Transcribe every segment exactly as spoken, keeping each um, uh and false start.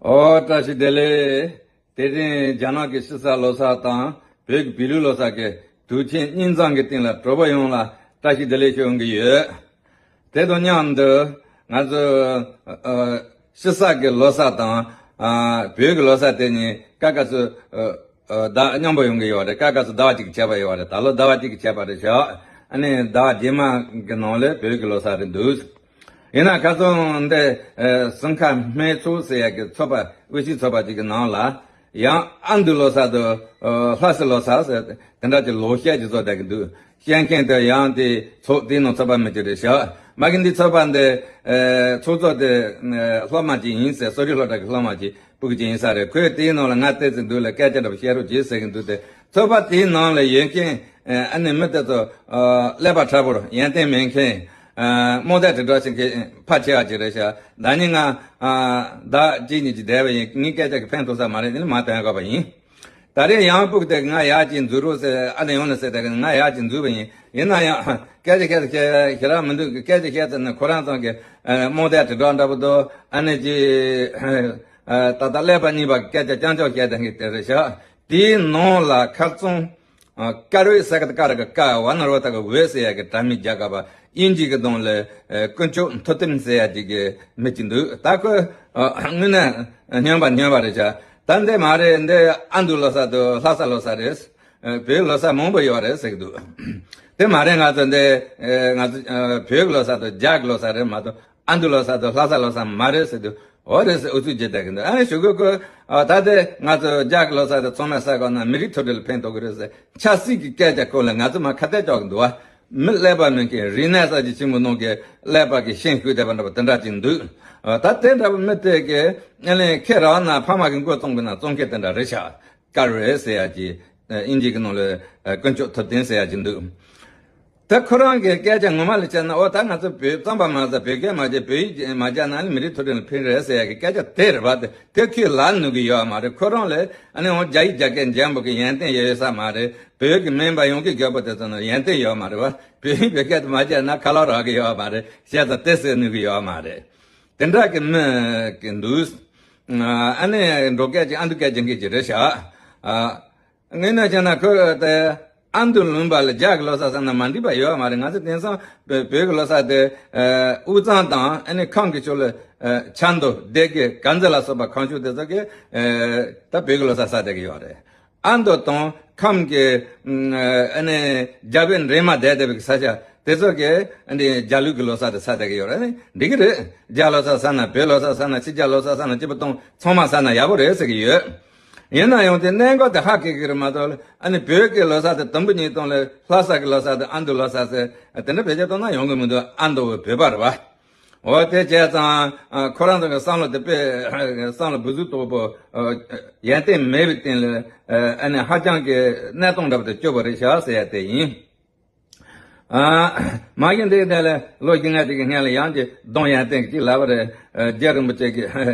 ཨོ་བཀྲ་ཤིས་བདེ་ལེགས། དེ་རིང་རྒྱ་ནག་གི་ཕྱི་གསལ་ལོ་གསར་དང་བོད་ཀྱི་བོད་ལུགས་ལོ་གསར་གྱི་དུས་ཆེན་གཉིས་འཛོམས་ཀྱི་སྟེང་ལ་གྲོགས་པོ་ཡོངས་ལ་བཀྲ་ཤིས་བདེ་ལེགས་ཞུ་འོང་གི་ཡོད། དེ་དང་མཉམ་དུ་ང་ཚོ་ཨ་ཕྱི་གསལ་གྱི་ལོ་གསར་དང་ཨ་བོད་ཀྱི་ལོ་གསར་དེ་གཉིས་ཀ་ཀ་སུ་ཨ་ཨ་ཟླ་མཉམ་པོ་ཡོང་གི་ཡོད་རེད། ཀ་ཀ་སུ་ཟླ་བ་གཅིག་གི་ཁྱད་པར་ཡོད་རེད། ད་ལོ་ཟླ་བ་གཅིག་གི་ཁྱད་པར་རེད་ཤག་ཨ་ནི་ཟླ་བ་རྗེས་མ་གི་ནང་ལ་བོད་ཀྱི་ལོ་གསར་རེད་འདུག་ཡིན་ན་ཁ་སང་འདི་ཨ་སིང་ཁ་སྨད་ཚོགས་ཟེར་ཡ་གི་ཚོགས་པ་དབུས་སྤྱི་ཚོགས་པ་ཅིག་གི་ནང་ལ་ཡང་ཨ་མདོའི་ལོ་གསར་དང་ཨ་ལྷ་ས་ལོ་གསར་ཟེར་དེ་འདྲ་ཅིག་ལོ་བཤད་ཅིག་བཟོ་བསྡད་ཀྱི་འདུག་བཤད་མཁན་དེ་ཡང་དེ་ཚོགས་དེའི་ནང་ཚོགས་པ་མི་གཅིག་རེད་ཤག་མ་གི་འདི་ཚོགས་པ་འདི་ཨ་ཚོགས་གཙོ་དེ་ཨ་སློབ་མ་ཅིག་ཡིན་ཟེར། གསོ་རིག་སློབ་གྲྭ་གི་སློབ་མ་ཅིག་སྤུ་གུ་ཅིག་ཡིན་ས་རེད། ཁོས་དེའི་ནང་ལ་ང་བལྟས་ཚེ་འདུག་ལ་སྐད་ཆ་འདྲ་པོ་བཤད་རོགས་གྱིས་ཟེར་གྱི་འདུག་སྟེ། ཚོགས་པ་དེའི་ནང་ལ་ཡོད་མཁན་ཨ་ནི་མི་དེ་ཚོ་ཀླད་པ་ཕྲ་བོར་ཡོན་ཏན་མེད་མཁན་རྨོངས་དད་དྲིལ་བསྒྲགས་བྱེད་མཁན་ཕལ་ཆེ་བ་ཅིག་རེད་ཤག་ཟླ་ཉིན་ང་ཟླ་གཅིག་གཉིས་ཀྱི་བསྡད་པ་ཡིན། ངའི་སྐད་ཆ་གི་ཕན་ཐོགས་ས་མ་རེད། དེ་ནི་མ་ཐོན་དགོས་པ་ཡིན། ད་རེས་ཡང་སྤུ་གུ་དེ་ང་ཡག་ཅིག་འཛུལ་རོགས་ཟེར། ཨ་ནི་ཡོང་ནས་ཟེར། དེ་ང་ཡག་ཅིག་འཛུལ་བ་ཡིན། ཡིན་ན་ཡང་སྐད་ཆ་བཤད་ས་ཁྱེད་རང་མི་འདུག་གི། སྐད་ཆ་བཤད་ས་ནི་ཁོ་རང་ཚོ་གི་རྨོངས་དད་དྲིལ་བསྒྲགས་འདྲ་པོ་འདུག་ཨ་ནི་ཅི་ད་ལྟ་ཀླད་པ་རྙིང་པ་གི་སྐད་ཆ་རྐྱང་རྐྱང་བཤད་བསྡད་མཁན་དེ་རེད་ཤག་དེའི་ནང་ལ་ཁ་སང་ཀ་རོའི་ས་ཀ་ད་ཀ་ར་ག་ཀ་ཝ་ན་རོ་ད་ག་ཝེ་ཟེར་ཡ་གི་དྲ་མིག་རྒྱག་ག་པ་དབྱིན་ཇི་གི་གདོང་ལ་དཀོན་མཆོག་མཐུ་ལྡན་ཟེར་ཡ་ཅིག་གི་མི་ཅིག་འདུག་ད་ཁོ་དངོས་གནས་སྨྱོན་པ་སྨྱོན་པ་རེད་ཤག་ད་འདི་མ་རེད། འདི་ཨ་མདོའི་ལོ་གསར་དང་ལྷ་ས་ལོ་གསར་རེད། བོད་ལོ་གསར་མང་པོ་ཡོད་རེད་ཟེར་གི་འདུག་དེ་མ་རེད། ང་ཚོ་འདི་ང་ཚོ་བོད་ལོ་གསར་དང་རྒྱ་གི་ལོ་གསར་རེད་མ་གཏོགས་ཨ་མདོའི་ལོ་གསར་དང་ལྷ་ས་ལོ་གསར་མ་རེད་ཟེར་དུས། འོ་རེད་ཟེར། ཨུ་ཚུགས་བྱེད་བསྡད་ཀྱི་འདུག་ཨ་ནི་ཞུ་གི་ཁོ་ད་དེ་ང་ཚོ་རྒྱ་གི་ལོ་གསར་དེ་ཚང་མས་གསར་གོ་ན་མི་རིགས་མཐུན་སྒྲིལ་ལ་ཕན་ཐོགས་ཀྱི་རེད་ཟེར། ཆབ་སྲིད་ཀྱི་སྐད་ཆ་སྐོར་ལ་ང་ཚོ་མ་ཁ་གཏད་གཅོག་གི་འདུག་བ། མི་ཀླད་པ་མེད་མཁན་རིག་གནས་གསར་བརྗེ་ཆེན་མོ་ནང་གི་ཀླད་པ་གི་ཤིང་ཤུགས་ལྡན་པ་འདྲ་པོ་དེ་འདྲ་ཅིག་འདུག་ད་དེ་འདྲ་པོ་མི་དེ་གི་ཨ་ནི་ཁྱེད་རང་ན་ཕ་མ་གི་མགོ་བཙུགས་པ་ན་བཙོང་མཁན་དེ་འདྲ་རེད་ཤག་ཀ་རོ་ཟེར་ཡ་ཅིག་དབྱིན་ཇི་གི་ནང་ལ་དཀོན་མཆོག་མཐུ་ལྡན་ཟེར་ཡ་ཅིག་འདུག་ད་ཁོ་རང་གི་སྐད་ཆ་ངོ་མ་ལ་བྱས་ན། འོ་ད་ང་ཚོ་བོད་རྩམ་པ་མ་ཟ། བོད་སྐད་མ་བརྗེད། བོད་ཡིག་མ་སྦྱངས་ན་ནི་མི་རིགས་མཐུན་སྒྲིལ་ལ་ཕན་རེད་ཟེར་ཡ་གི་སྐད་ཆ་དེ་རེད་པ། དེ་དེ་ཁོས་ལབ་ནུས་ཀྱི་ཡོད་མ་རེད། ཁོ་རང་ལ་ཨ་ནི་འོ་རྒྱ་ཡིག་རྒྱག་མཁན་འཇམ་པོ་གི་ཡོན་ཏན་ཡོད་ཡོད་ས་མ་རེད། བོད་ཀྱི་སྨན་པ་ཡོང་གི་རྒད་པོ་དེ་ཚོ་ནི་ཡོན་ཏན་ཡོད་མ་རེད་པ། བོད་ཡིག་བོད་སྐད་དུ་མ་བརྗེད་ན་ཁ་ལོ་རག་གི་ཡོད་མ་རེད། བཤད་ས་དེ་ཟེར་ནུས་ཀྱི་ཡོད་མ་རེད། དེ་འདྲ་གི་མི་གི་འདུག་ཨ་ནི་འབྲོག་སྐད་ཅིག་ཨ་མདོ་སྐད་ཅིག་གི་ཅིག་རེད་ཤག་དངོས་གནས་བྱས་ན་ཁོ་དེ་ཨ་མདོ་ལུང་པ་ལ་རྒྱ་གི་ལོ་གསར་བསམ་ན་མ་འགྲིག་པ་ཡོད་མ་རེད། ང་ཚོ་དེང་སང་བོད་བོད་ཀྱི་ལོ་གསར་དེ་དབུས་གཙང་དང་ཨ་ནི་ཁམས་ཀྱི་ཕྱོགས་ལ་ཆབ་མདོ་སྡེ་དགེ་དཀར་མཛེས་ལ་སོགས་པ་ཁམས་ཕྱོགས་དེ་ཚོ་གི་ད་བོད་ཀྱི་ལོ་གསར་གསར་བསྡད་ཀྱི་ཡོད་རེད། ཨ་མདོ་དང་ཁམས་ཀྱི་ཨ་ནི་རྒྱ་བོད་འདྲེས་མ་བསྡད་བསྡད་པའི་ས་ཆ་དེ་ཚོ་གི་ཨ་ནི་རྒྱ་ལུགས་ཀྱི་ལོ་གསར་དེ་གསར་བསྡད་ཀྱི་ཡོད་རེད། འགྲིག་གི་རེད། རྒྱ་ལོ་གསར་བསམ་ན། བོད་ལོ་གསར་བསམ་ན། ཕྱི་རྒྱལ་ལོ་གསར་བསམ་ན། སྐྱིད་པོ་གཏོང་ཚང་མ་བསམ་ན་ཡག་པོ་རེད་ཟེར་གྱི་ཡོད། ཡིན་ན་ཡང་དེ་གནད་འགག་དེ་ཧ་གོ་གི་རེད་མ་གཏོགས། ཨ་ནི་བོད་ཀྱི་ལོ་གསར་དེ་དུམ་བུ་གཉིས་སྟོང་ལ་ལྷ་ས་གི་ལོ་གསར་དེ་ཨ་མདོའི་ལོ་གསར་ཟེར་དེ་འདྲ་བེད་སྤྱོད་གཏོང་ན་ཡོང་གི་མི་འདུག་ཨ་མདོ་བོད་པ་རེད་པ། འོ་དེ་བྱས་ཙང་ཁོ་རང་ཚོ་གི་བསམ་བློ་དེ་དཔེ་བསམ་བློ་བུ་ཟུག་དོག་པོ་ཡོན་ཏན་མེད་པའི་སྟེང་ལ་ཨ་ནི་ཧ་ཅང་གི་གནས་སྟངས་འདྲ་པོ་དེ་སྐྱོ་པོ་རེད་ཤག་ཟེར་ཡ་དེ་ཡིན། ཨ། མ་གཞི་འདི་དེ་ལ་ལོ་བཞི་ལྔ་ཅིག་གི་སྔོན་ལ་ཡང་ཅིག་གདོང་ཡོན་ཏན་གྱི་ཅིག་ལབ་པ་རེད། རྗེ་རིན་པོ་ཆེ་གིས་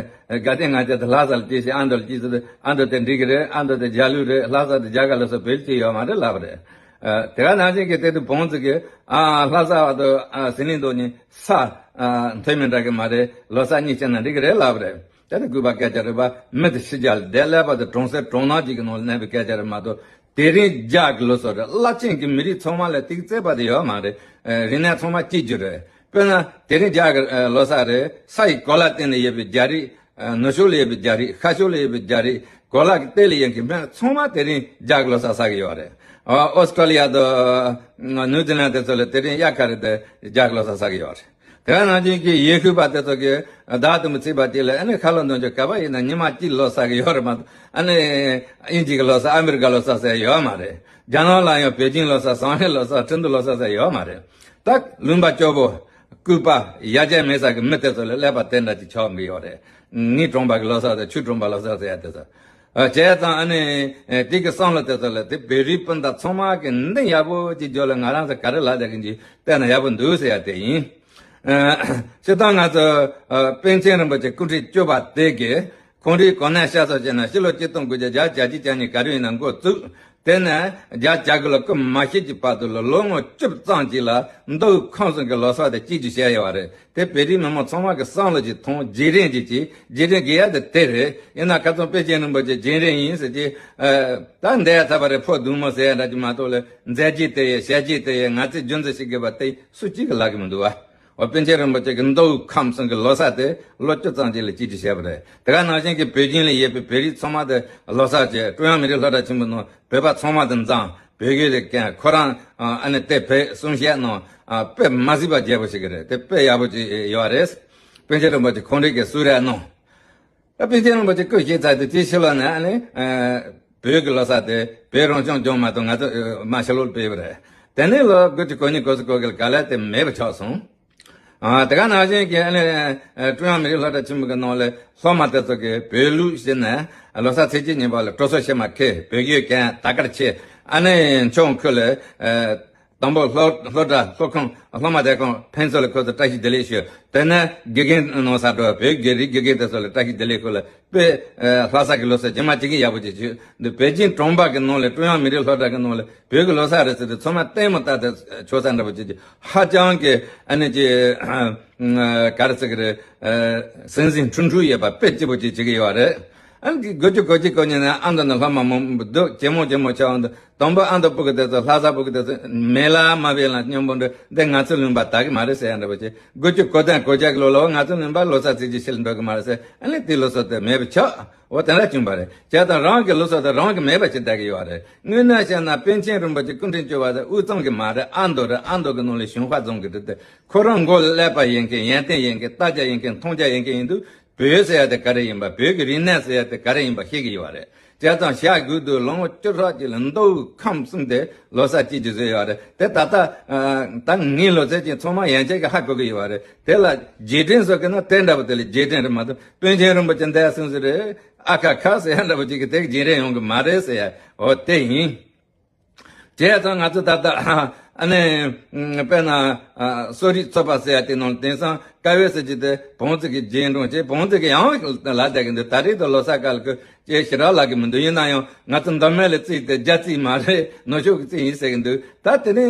དགའ་ལྡན་ལྔ་བརྒྱ་དེ་ལྷ་ས་ལ་སྐྱེས་ཤིང་ཨ་མདོ་ལ་སྐྱེས་ཟེར་དུས། ཨ་མདོ་དེ་འགྲིག་གི་རེད། ཨ་མདོ་དེ་རྒྱ་ལུགས་རེད། ལྷ་ས་དེ་རྒྱ་གར་ལ་སོགས་བོད་ལ་སྐྱེས་ཡོད་མ་རེད་ལབ་པ་རེད། ཨ། དེ་ག་ནང་བཞིན་གྱི་དེ་དུས་བོན་ཚོ་གིས་ཨ་ལྷ་ས་བ་དང་ཨ་ཟི་ལིང་རྡོ་གཉིས་ས་ཨ་མཐུན་མི་འདྲ་གི་མ་རེད། ལོ་གསར་གཉིས་བྱས་ན་འགྲིག་གི་རེད་ལབ་པ་རེད། དེ་ནི་གུས་པ་སྐད་ཆ་རེད་པ། མི་དེ་ཕྱི་རྒྱལ་ལ་བསྡད་ཀླད་པ་དེ་གྲོང་གསེབ་གྲོང་ནག་ཅིག་གི་ནང་ལ་གནས་པའི་སྐད་ཆ་རེད་མ་གཏོགས། དེ་རིང་རྒྱ་གི་ལོ་གསར་རེད། རླབས་ཆེན་གྱི་མི་རིགས་ཚང་མ་ལ་ཏིག་ཙེ་བ་དེ་ཡོད་མ་རེད། ཨ། རིག་གནས་ཚང་མ་གཅིག་གྱུར་རེད། དཔེར་ན་དེ་རིང་རྒྱ་གི་ཨ་ལོ་གསར་རེད། ས་ཡི་གོ་ལ་སྟེང་ན་ཡོད་པའི་རྒྱ་རིགས། ཨ། ནུབ་ཕྱོགས་ལ་ཡོད་པའི་རྒྱ་རིགས། ཤར་ཕྱོགས་ལ་ཡོད་པའི་རྒྱ་རིགས། གོ་ལ་གི་སྟེང་ལ་ཡོད་མཁན་ཚང་མ་དེ་རིང་རྒྱ་གི་ལོ་གསར་གསར་གི་ཡོད་རེད། ཨ། ཨོ་སི་ཀྲོ་ལི་ཡ་དང་ནིའུ་ཛི་ལན་དེ་ཚོ་ལ་དེ་རིང་དབྱར་ཁ་རེད་དེ་རྒྱ་གི་ལོ་གསར་གསར་གི་ཡོད་རེད། དེ་ག་ནང་བཞིན་གྱི་ཡུལ་ཤུལ་པ་དེ་ཚོ་གིས་ཟླ་དུམ་བུ་ཚེས་པ་གཅིག་ལ་ཨ་ནི་ཁ་ལོ་འདོན་རྒྱུ་ག་པར་ཡིན་ན་ཉི་མ་གཅིག་ལོ་གསར་གི་ཡོད་རེད་མ་གཏོགས། ཨ་ནི་དབྱིན་ཇི་གི་ལོ་གསར། ཨ་མི་རི་ཀ་ལོ་གསར་ཟེར་ཡོད་མ་རེད། རྒྱ་ནག་ལ་ཡང་པེ་ཅིང་ལོ་གསར། ཟང་ཧེ་ལོ་གསར། ཁྲིན་ཏུའུ་ལོ་གསར་ཟེར་ཡོད་མ་རེད། ད་ལུང་པ་སྐྱོ་པོ་སྐུད་པ་ཡ་གྱལ་མེད་ས་གི་མི་དེ་ཚོ་ལ་ཀླད་པ་དེ་འདྲ་ཅིག་ཆགས་གི་ཡོད་རེད། ངའི་གྲོང་པ་གི་ལོ་གསར་དང་ཁྱོའི་གྲོང་པ་ལོ་གསར་ཟེར་ཡ་དེ་ཚོ། ཨ། བྱས་ཙང་ཨ་ནི་ཨ་དེ་གི་བསམ་བློ་དེ་ཚོ་ལ་དེ་བོད་རིགས་སྤུན་ཟླ་ཚང་མ་གི་འདི་ཡག་པོ་ཅིག་འཇོག་ལ་ང་རང་ཚོ་ག་རེ་ལབ་བསྡད་གི་འདི་བལྟས་ན་ཡག་པོ་འདུག་ཟེར་ཡ་དེ་ཡིན། ཨ། སྤྱིར་བཏང་ང་ཚོ་ཨ་པཎ་ཆེན་རིན་པོ་ཆེ་སྐུ་ཕྲེང་བཅུ་པ་དེ་གི་ ཀོང་སྤྲུལ་གོ་གནས་ཤ་ཚ་བྱས་ན་ཕྱི་ལོ་ཆིག་སྟོང་དགུ་བརྒྱ་བརྒྱད་ཅུ་གྱ་གཅིག་གྱ་གཉིས་ག་རེ་ཡིན་ན་འགོ་བཙུགས། དེ་ནས་བརྒྱད་ཅུ་གྱ་དགུ་ལ་སྐུ་མ་ཤི་གྱི་བར་དུ་ལ་ལོ་ངོ་བཅུ་ཙམ་ཅིག་ལ་མདོ་དབུས་ཁམས་གསུམ་གྱི་ལོ་གསར་དེ་གཅིག་གྱུར་བྱས་ཡོད་རེད། དེ་བོད་རིགས་མི་མང་ཚང་མ་གི་བསམ་བློ་ཅིག་ཐོངས། རྗེས་དྲན་ཅིག་བྱེད། རྗེས་དྲན་དགོས་ཡ་དེ་དེ་རེད། ཡིན་ན་ཁ་སང་པཎ་ཆེན་རིན་པོ་ཆེ་རྗེས་དྲན་ཡིན་ཟེར་གྱི། ད་འདས་ཚར་བ་རེད། ཕོ་བདུད་མོ་ཟེར་ཡ་འདྲ་ཅིག་མ་གཏོགས་ལ། མཛད་རྗེས་དེ་ཡས་ཞལ་རྗེས་དེ་ཡས་ང་ཚོས་རྒྱུན་འཛིན་བྱེད་དགོས་པ་དེ་སུ་གཅིག་གི་ལབ་གི་མི་འདུག་བ། འོ། པཎ་ཆེན་རིན་པོ་ཆེ་གི་མདོ་དབུས་ཁམས་གསུམ་གྱི་ལོ་གསར་དེ་ལོ་བཅུ་ཙམ་ཅིག་ལ་གཅིག་གྱུར་བྱས་པ་རེད། དེ་ག་ནང་བཞིན་གྱི་བོད་བཞིན་ལ་ཡོད་པའི་བོད་རིགས་ཚང་མ་དེ་ལོ་གསར་བྱས། ཀྲུང་དབྱང་མི་རིགས་སློབ་གྲྭ་ཆེན་མོའི་ནང་བོད་པ་ཚང་མ་དེ་འཛོམས། བོད་སྐད་དེ་ཀན་ཁོ་རང་ཨ་ནི་དེ་བོད་གསུང་བཤད་ནང་དཔེ་མ་སྲིད་པ་རྒྱས་པོ་ཞིག་རེད། དེ་དཔེ་ཡག་པོ་ཅིག་ཡོད་རེད། པཎ་ཆེན་རིན་པོ་ཆེ་ཁོང་རང་གིས་གསུང་རེ་གནང་། ད་པཎ་ཆེན་རིན་པོ་ཆེ་སྐུ་གཤེགས་ཚར་དུས་དེའི་ཕྱི་ལོགས་ནས་ཨ་ནི་བོད་ཀྱི་ལོ་གསར་དེ་བོད་རང་སྐྱོང་ལྗོངས་མ་གཏོགས་ང་ཚོ་མ་ཕྱི་ལོགས་ལ་སྤེལ་བ་རེད། དེ་ནས་ལོ་དགུ་བཅུ་གོ་གཉིས་གོ་གསུམ་གོ་བརྒྱད་ལ་ག་ལེར་དེ་མེད་པ་ཆགས་སོང་། ཨ། དེ་ག་ནང་བཞིན་གྱི་ཨ་ནི་ཀྲུང་དབྱང་མི་རིགས་སློབ་གྲྭ་ཆེན་མོ་གི་ནང་ལ་སློབ་མ་དེ་ཚོ་གིས་བོད་ལུགས་བྱས་ནས་ལོ་གསར་ཚེས་གཅིག་ཉིན་པ་ལ་གྲོ་སོ་ཕྱེ་མར་ཁུར། བོད་གོས་གྱོན། དར་དཀར་ཕྱེ། ཨ་ནི་ཆུང་ཁུ་ལ་དང་པོ་སློབ་སློབ་གྲྭ་སློབ་ཁང་སློབ་མ་བསྡད་ཁང་ཕན་ཚུན་ལ་ཁོ་ཚོ་བཀྲ་ཤིས་བདེ་ལེགས་ཞུ། དེ་ནས་དགེ་རྒན་ནང་སར་འགྲོ། བོད་དགེ་རིགས་དགེ་རྒན་དེ་ཚོ་ལ་བཀྲ་ཤིས་བདེ་ལེགས་ཞུ་ལ། དཔེ་ལྷ་ས་གི་ལོ་གསར་རྗེས་མ་གཅིག་གི་ཡག་པོ་ཅིག་བྱོས། འདི་པེ་ཅིང་གྲོང་པ་གི་ནང་ལ་ཀྲུང་དབྱང་མི་རིགས་སློབ་གྲྭ་གི་ནང་ལ་བོད་ཀྱི་ལོ་གསར་རེད་ཟེར་ཏེ་ཚང་མ་ལྟད་མོ་ལྟ་སྟེ་ཆོག་ས་འདྲ་པོ་ཅིག་ཧ་ཅང་གི་ཨ་ནི་ཅི་ག་རེ་ཟེར་གི་རེད། སིང་སིང་ཁྲུང་ཁྲུང་ཡོད་པ་དཔེ་སྐྱིད་པོ་ཅིག་བྱེད་ཀྱི་ཡོད་རེད། ཨ་ནི་དགུ་བཅུ་གོ་གཅིག་གོ་གཉིས་ནས་ཨ་མདོ་ནས་སློབ་མ་མང་པོ་འདུག་ཇེ་མང་ཇེ་མང་ཆགས་འདུག་དང་པོ་ཨ་མདོ་ཕྲུ་གུ་དེ་ཚོ་ལྷ་ས་ཕྲུ་གུ་དེ་ཚོ་མེད་ལ་མ་བས་ལ་སྙོམས་པོ་འདུག་འདི་ང་ཚོའི་ལུང་པ་དག་གི་མ་རེད་ཟེར་ཡ་འདྲ་པོ་ཅིག་དགུ་བཅུ་གོ་བདུན་གོ་བརྒྱད་ཀྱི་ལོ་ལ་ང་ཚོའི་ལུང་པ་ལོ་གསར་ཚེས་གཅིག་ཕྱི་ལ་འགྲོ་གི་མ་རེད་ཟེར། ཨ་ནི་དེའི་ལོ་གསར་དེ་མེད་པ་ཆགས། འོ། དེ་འདྲ་བྱུང་བ་རེད། བྱས་ཙང་རང་གི་ལོ་གསར་དེ་རང་གིས་མེད་པ་བྱེད་བསྡད་ཀྱི་ཡོད་རེད། དངོས་གནས་བཤད་ན་པཎ་ཆེན་རིན་པོ་ཆེ་སྐུ་ཕྲེང་བཅུ་པ་དེ་དབུས་གཙང་གི་མ་རེད། ཨ་མདོ་རེད། ཨ་མདོ་གི་ནང་ལ་གཞུང་དཔར་རྫོང་གི་རེད་དེ། ཁོ་རང་མགོ་ཀླད་པ་ཡིན་མཁན། ཡོན་ཏན་ཡིན་མཁན། ལྟ་རྒྱ་ཡིན་མཁན། མཐོང་རྒྱ་ཡིན་མཁན་ཡིན་དུས། བོད་ཟེར་ཡ་དེ་ག་རེ་ཡིན་པ། བོད་ཀྱི་རིག་གནས་ཟེར་ཡ་དེ་ག་རེ་ཡིན་པ་ཤེས་ཀྱི་ཡོད་རེད། བྱས་ཙང་ཞྭ་གུ་དུ་ལོ་ངོ་བཅུ་ཕྲག་གཅིག་ལ་མདོ་དབུས་ཁམས་གསུམ་དེ་ལོ་གསར་གཅིག་གྱུར་བཟོས་ཡོད་རེད། དེ་ད་ལྟ་ད་ངའི་ལོ་ཚད་ཀྱི་ཚང་མ་ཡན་ཆད་ཀྱིས་ཧ་གོ་གི་ཡོད་རེད། དེ་ལ་རྗེས་དྲན་བཟོ་དགོས་ན་དེ་འདྲ་པོ་དེ་ལ་རྗེས་དྲན་རེད་མ་གཏོགས། པཎ་ཆེན་རིན་པོ་ཆེ་འདས་སོང་ཟེར་རེད། ཨ་ཁ་ཁ་ཟེར་ཡ་འདྲ་པོ་ཅིག་གིས་དེ་གི་རྗེས་དྲན་ཡོང་གི་མ་རེད་ཟེར་ཡ། འོ། དེ་ཡིན། བྱས་ཙང་ང་ཚོ་ད་ལྟ་ཨ་ནི་དཔེར་ན་གསོ་རིག་ཚོགས་པ་ཟེར་ཡ་དེ་ནང་དེང་སང་དཀའ་བས་ཟེར་གྱི་དེ་བོང་ཙི་གི་རྗེས་འབྲང་བྱས། བོང་ཙི་གི་ཡང་ལ་བསྡད་ཀྱི་འདུག་ད་རེས་དུ་ལོ་གསར་སྐབས་ལ་ཁོ་ཅེས་ཞེ་དྲག་ལབ་ཀྱི་མི་འདུག་ཡིན་ན་ཡང་ང་ཚོ་མདོ་སྨད་ལ་རྩིས་དེ་རྒྱ་རྩིས་མ་རེད། ནུབ་ཕྱོགས་ཀྱི་རྩིས་ཡིན་ཟེར་གྱི་འདུག་ད་དེ་ནས་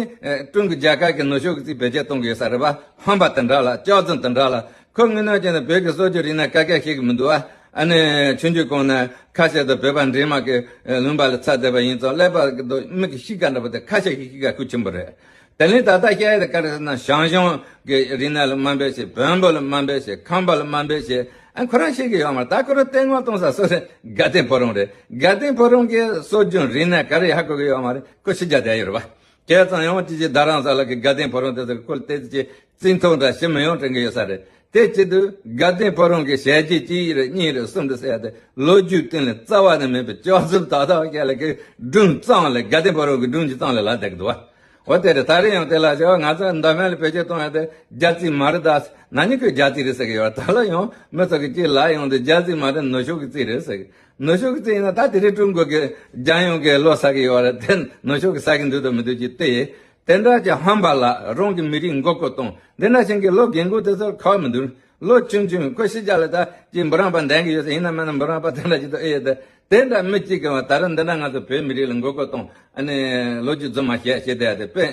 ཀྲུང་གོ་རྒྱལ་ཁབ་ཀྱི་ནུབ་ཕྱོགས་ཀྱི་རྩིས་བེད་སྤྱོད་གཏོང་གི་ཡོད་ས་རེད་པ། ཧམ་པ་དེ་འདྲ་ལ། སྐྱག་རྫུན་དེ་འདྲ་ལ། ཁོ་དངོས་གནས་བྱས་ན་བོད་ཀྱི་སྲོལ་རྒྱུན་རིག་གནས་ག་གེ་ཤེས་ཀྱི་མི་འདུག་ཨ། ཨ་ནི་ཆུང་ཆུང་གོང་ནས་ཁ་ཤས་དང་བོད་པ་འདྲེས་མ་གི་ལུང་པ་ལ་འཚར་བསྡད་པ་ཡིན་ཙང་ཀླད་པ་གི་དོ་མིག་གི་གཤིས་ཀ་འདྲ་པོ་དེ་ཁ་ཤས་ཀྱི་གཤིས་ཀ་ཁུག་ཆེན་པོ་རེད། དེ་ནས་ད་ལྟ་བཤད་ཡ་དེ་ག་རེ་ཟེར་ན། ཞང་ཞུང་གི་རིག་གནས་ལ་དམའ་འབེབས་བྱས། བོན་པོ་ལ་དམའ་འབེབས་བྱས། ཁམས་པ་ལ་དམའ་འབེབས་བྱས། ཨ། ཁོ་རང་ཤེས་ཀྱི་ཡོད་མ་རེད། ད་ཁོ་རང་ལྟད་མོ་མཐོང་ས་སུ་རེད། དགའ་ལྡན་ཕོ་བྲང་རེད། དགའ་ལྡན་ཕོ་བྲང་གི་སྲོལ་རྒྱུན་རིག་གནས་ག་རེ་ཧ་གོ་གི་ཡོད་མ་རེད། ཁོ་ཕྱི་རྒྱལ་བསྡད་ཡོད་རེད་པ། བྱས་ཙང་ཡང་ཅི་ཅི་རྡ་རམ་ས་ལ་གི་དགའ་ལྡན་ཕོ་བྲང་དེ་ཚོ་གི་ཁོ་ལ་བལྟས་ཚེ་ཅི་བརྩི་མཐོང་འདྲ་ཞིམ་མི་ཡོང་དྲན་གི་ཡོད་ས་རེད། དེ་བྱེད་དུས་དགའ་ལྡན་ཕོ་བྲང་གི་ཞལ་གྱིས་གཅིག་རེད། གཉིས་རེད། གསུམ་རེད་ཟེར་ཡ་དེ་ལོ་རྒྱུས་སྟེང་ལ་རྩ་བ་ནས་མེད་པའི་སྐྱག་རྫུན་ཏག་ཏག་བཤད་ལ་གི་སྒྲུང་རྩ་ལ། དགའ་ལྡན་ཕོ་བྲང་གི་སྒྲུང་གི་རྩ་ལ་ལབ་བསྡད་གི་འདུག་བ། འོ། དེ་རེད། ད་རེས་ཡང་དེ་ལ་ཞེ་བ་ང་ཚོ་མདོ་སྨད་ལ་བེད་སྤྱོད་གཏོང་ཡ་དེ་རྒྱ་རྩིས་མ་རེད། ད་ན་ནིང་ཁོས་རྒྱ་རྩིས་རེད་ཟེར་གི་ཡོད། ད་ལ་ཡང་མི་ཚོ་གི་ཅིག་ལབ་ཡོང་དུས་རྒྱ་རྩིས་མ་རེད། ནུབ་ཕྱོགས་ཀྱི་རྩིས་རེད་ཟེར་གི། ནུབ་ཕྱོགས་ཀྱི་རྩིས་ཡིན་ན་ད་དེ་རིང་ཀྲུང་གོ་གི་རྒྱལ་ཡོངས་ཀྱི་ལོ་ཟེར་གི་ཡོད་རེད། དེ་ནུབ་ཕྱོགས་ཀྱི་ཟེར་གི་འདུག་དང་མི་འདུག་ཅིག་ལྟོས་ཡེ། དེ་འདྲ་ཅིག་ཧམ་པ་ལབ། རང་གི་མི་རིགས་མགོ་སྐོར་གཏོང་། འདི་འདྲ་ཞིག་གི་ལོ་རྒན་རྒོན་དེ་ཚོར་ཁག་མི་འདུག་ལོ་ཆུང་ཆུང་ཁོ་ཕྱི་རྒྱལ་ལ་ད་ཅིག་འབུམ་རམས་པ་འདོན་གི་ཡོད་ས་ཡིན་ན་མིན་ན། འབུམ་རམས་པ་དེ་འདྲ་ཅིག་ཏུ་ཨེ་ཡོད་དེ། དེ་འདྲ་མི་གཅིག་གི་བ། ད་རུང་འདི་འདྲ་ང་ཚོ་བོད་མི་རིགས་ལ་མགོ་སྐོར་གཏོང་། ཨ་ནི་ལོ་རྒྱུས་རྫུན་མ་བཤད་བཤད་བསྡད་ཡ་དེ་དཔེ་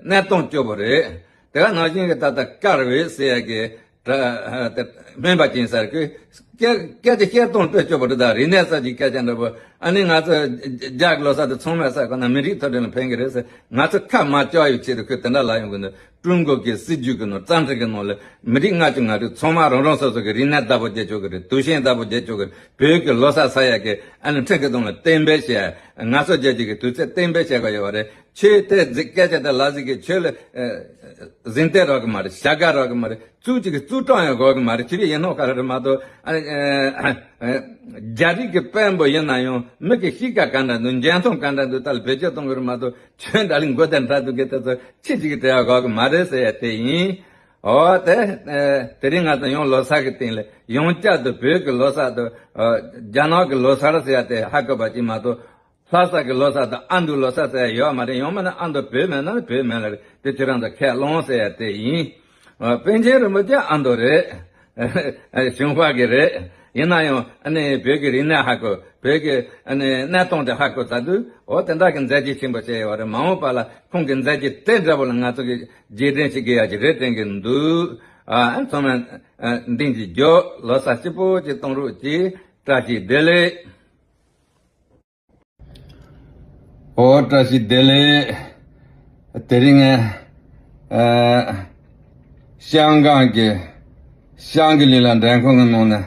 གནས་སྟངས་སྐྱོ་པོ་རེད། དེ་ག་ནང་བཞིན་གྱི་ད་ལྟ་དཀར་བོད་ཟེར་ཡ་གི་དེ་སྨན་པ་ཅིག་ཡིན་ས་རེད། ཁོས་སྐད་སྐད་ཆ་བཤད་སྟངས་དཔེ་སྐྱོ་པོ་རེད། ད་རིག་གནས་གསར་གྱི་སྐད་ཆ་འདྲ་པོ། ཨ་ནི་ང་ཚོ་རྒྱ་གི་ལོ་གསར་དེ་ཚང་མས་གསར་དགོས་ན་མི་རིགས་མཐུན་སྒྲིལ་ལ་ཕན་གི་རེད་ཟེར། ང་ཚོ་ཁ་མ་བཅག་ཡོད་ཆེད་དུ་ཁོས་དེ་འདྲ་ལབ་ཡོང་གི་འདུག་ཀྲུང་གོ་གི་སྲིད་ཇུས་ཀྱི་ནང་། རྩ་ཁྲིམས་ཀྱི་ནང་ལ་མི་རིགས་ལྔ་བཅུ་ང་དྲུག་ཚང་མ་རང་རང་སོ་སོ་གི་རིག་གནས་བདག་པོ་རྒྱག་ཆོག་གི་རེད། དུས་ཆེན་བདག་པོ་རྒྱག་ཆོག་གི་རེད། བོད་ཀྱི་ལོ་གསར་ཟེར་ཡ་གི་ཨ་ནི་ཁྲིམས་ཀྱི་སྟེང་ལ་གཏན་འབེབས་བྱས། ང་ཚོ་རྒྱལ་སྤྱི་གི་དུས་ཚོད་གཏན་འབེབས་བྱས་པ་ཡོད་རེད། ཁྱོད་དེ་ཟིག་སྐད་ཆ་དེ་ལབ་ཟིག་གི་ཁྱོད་ལ་ཨ་གཟེངས་རྟགས་རག་གི་མ་རེད། བྱ་དགའ་རག་གི་མ་རེད། ཙུའུ་གཅིག་གི་ཙུའུ་ཀྲང་ཡང་དགོས་གི་མ་རེད། ཁྱོད་རིགས་ཡིན་ནོ་ག་རེ་རེད་མ་གཏོགས། ཨ་ནི་ཨ་རྒྱ་རིགས་ཀྱི་དཔོན་པོ་ཡིན་ན་ཡང་མིག་གི་གཤིས་ཀ་ག་འདྲ་འདུག་འཇོན་ཐང་ག་འདྲ་འདུག་ད་ལ་བེད་སྤྱོད་གཏོང་གི་རེད་མ་གཏོགས། ཁྱོད་འདྲ་ལི་མགོ་དེ་འདྲ་འདུག་གི་དེ་ཚོ་ཁྱི་གཅིག་གི་དེ་ཡང་དགོས་གི་མ་རེད་ཟེར་ཡ་དེ་ཡིན། འོ། དེ་ཨ་དེ་རིང་ང་ཚོ་ཡང་ལོ་གསར་གི་སྟེང་ལ་ཡང་བསྐྱར་དུ་བོད་ཀྱི་ལོ་གསར་དང་ཨ་རྒྱ་ནག་གི་ལོ་གསར་ཟེར་ཡ་དེ་ཧ་གོ་བ་ཅིག་མ་གཏོགས། ལྷ་ས་གི་ལོ་གསར་དང་ཨ་མདོའི་ལོ་གསར་ཟེར་ཡ་ཡོད་མ་རེད། ཡང་མིན་ན་ཨ་མདོ་བོད་མིན་ན་བོད་མིན་ལ་རེད། དེ་ཁྱེད་རང་ཚོ་ཁས་བླངས་ཟེར་ཡ་དེ་ཡིན། ཨ་པཎ་ཆེན་རིན་པོ་ཆེ་ཨ་མདོ་རེད། ཨ་ཞུན་ཧྭ་གི་རེད། ཡིན་ན་ཡང་ཨ་ནི་བོད་ཀྱི་རིག་གནས་ཧ་གོ། བོད་ཀྱི་ཨ་ནི་གནས་སྟངས་དེ་ཧ་གོ་ཚར་དུས། འོ་དེ་འདྲ་གི་མཛད་རྗེས་ཆེན་པོ་བྱས་ཡོད་རེད། མ་འོངས་པ་ལ་ཁོང་གི་མཛད་རྗེས་དེ་འདྲ་བོ་ལ་ང་ཚོ་གི་རྗེས་དྲན་ཞིག་དགོས་ཡ་ཅིག་རེད་དྲན་གྱི་འདུག་ཨ་ཚང་མ་ཨ་འདི་གི་རྒྱུ་ལོ་གསར་སྐྱིད་པོ་ཅིག་གཏོང་རོགས་གྱིས། བཀྲ་ཤིས་བདེ་ལེགས། ཨོ་བཀྲ་ཤིས་བདེ་ལེགས། དེ་རིང་ངས་ཨ་ཤང་ཀང་གི་ཤང་གི་ལི་ལ་འགྲེམས་ཁང་གི་ནང་ནས་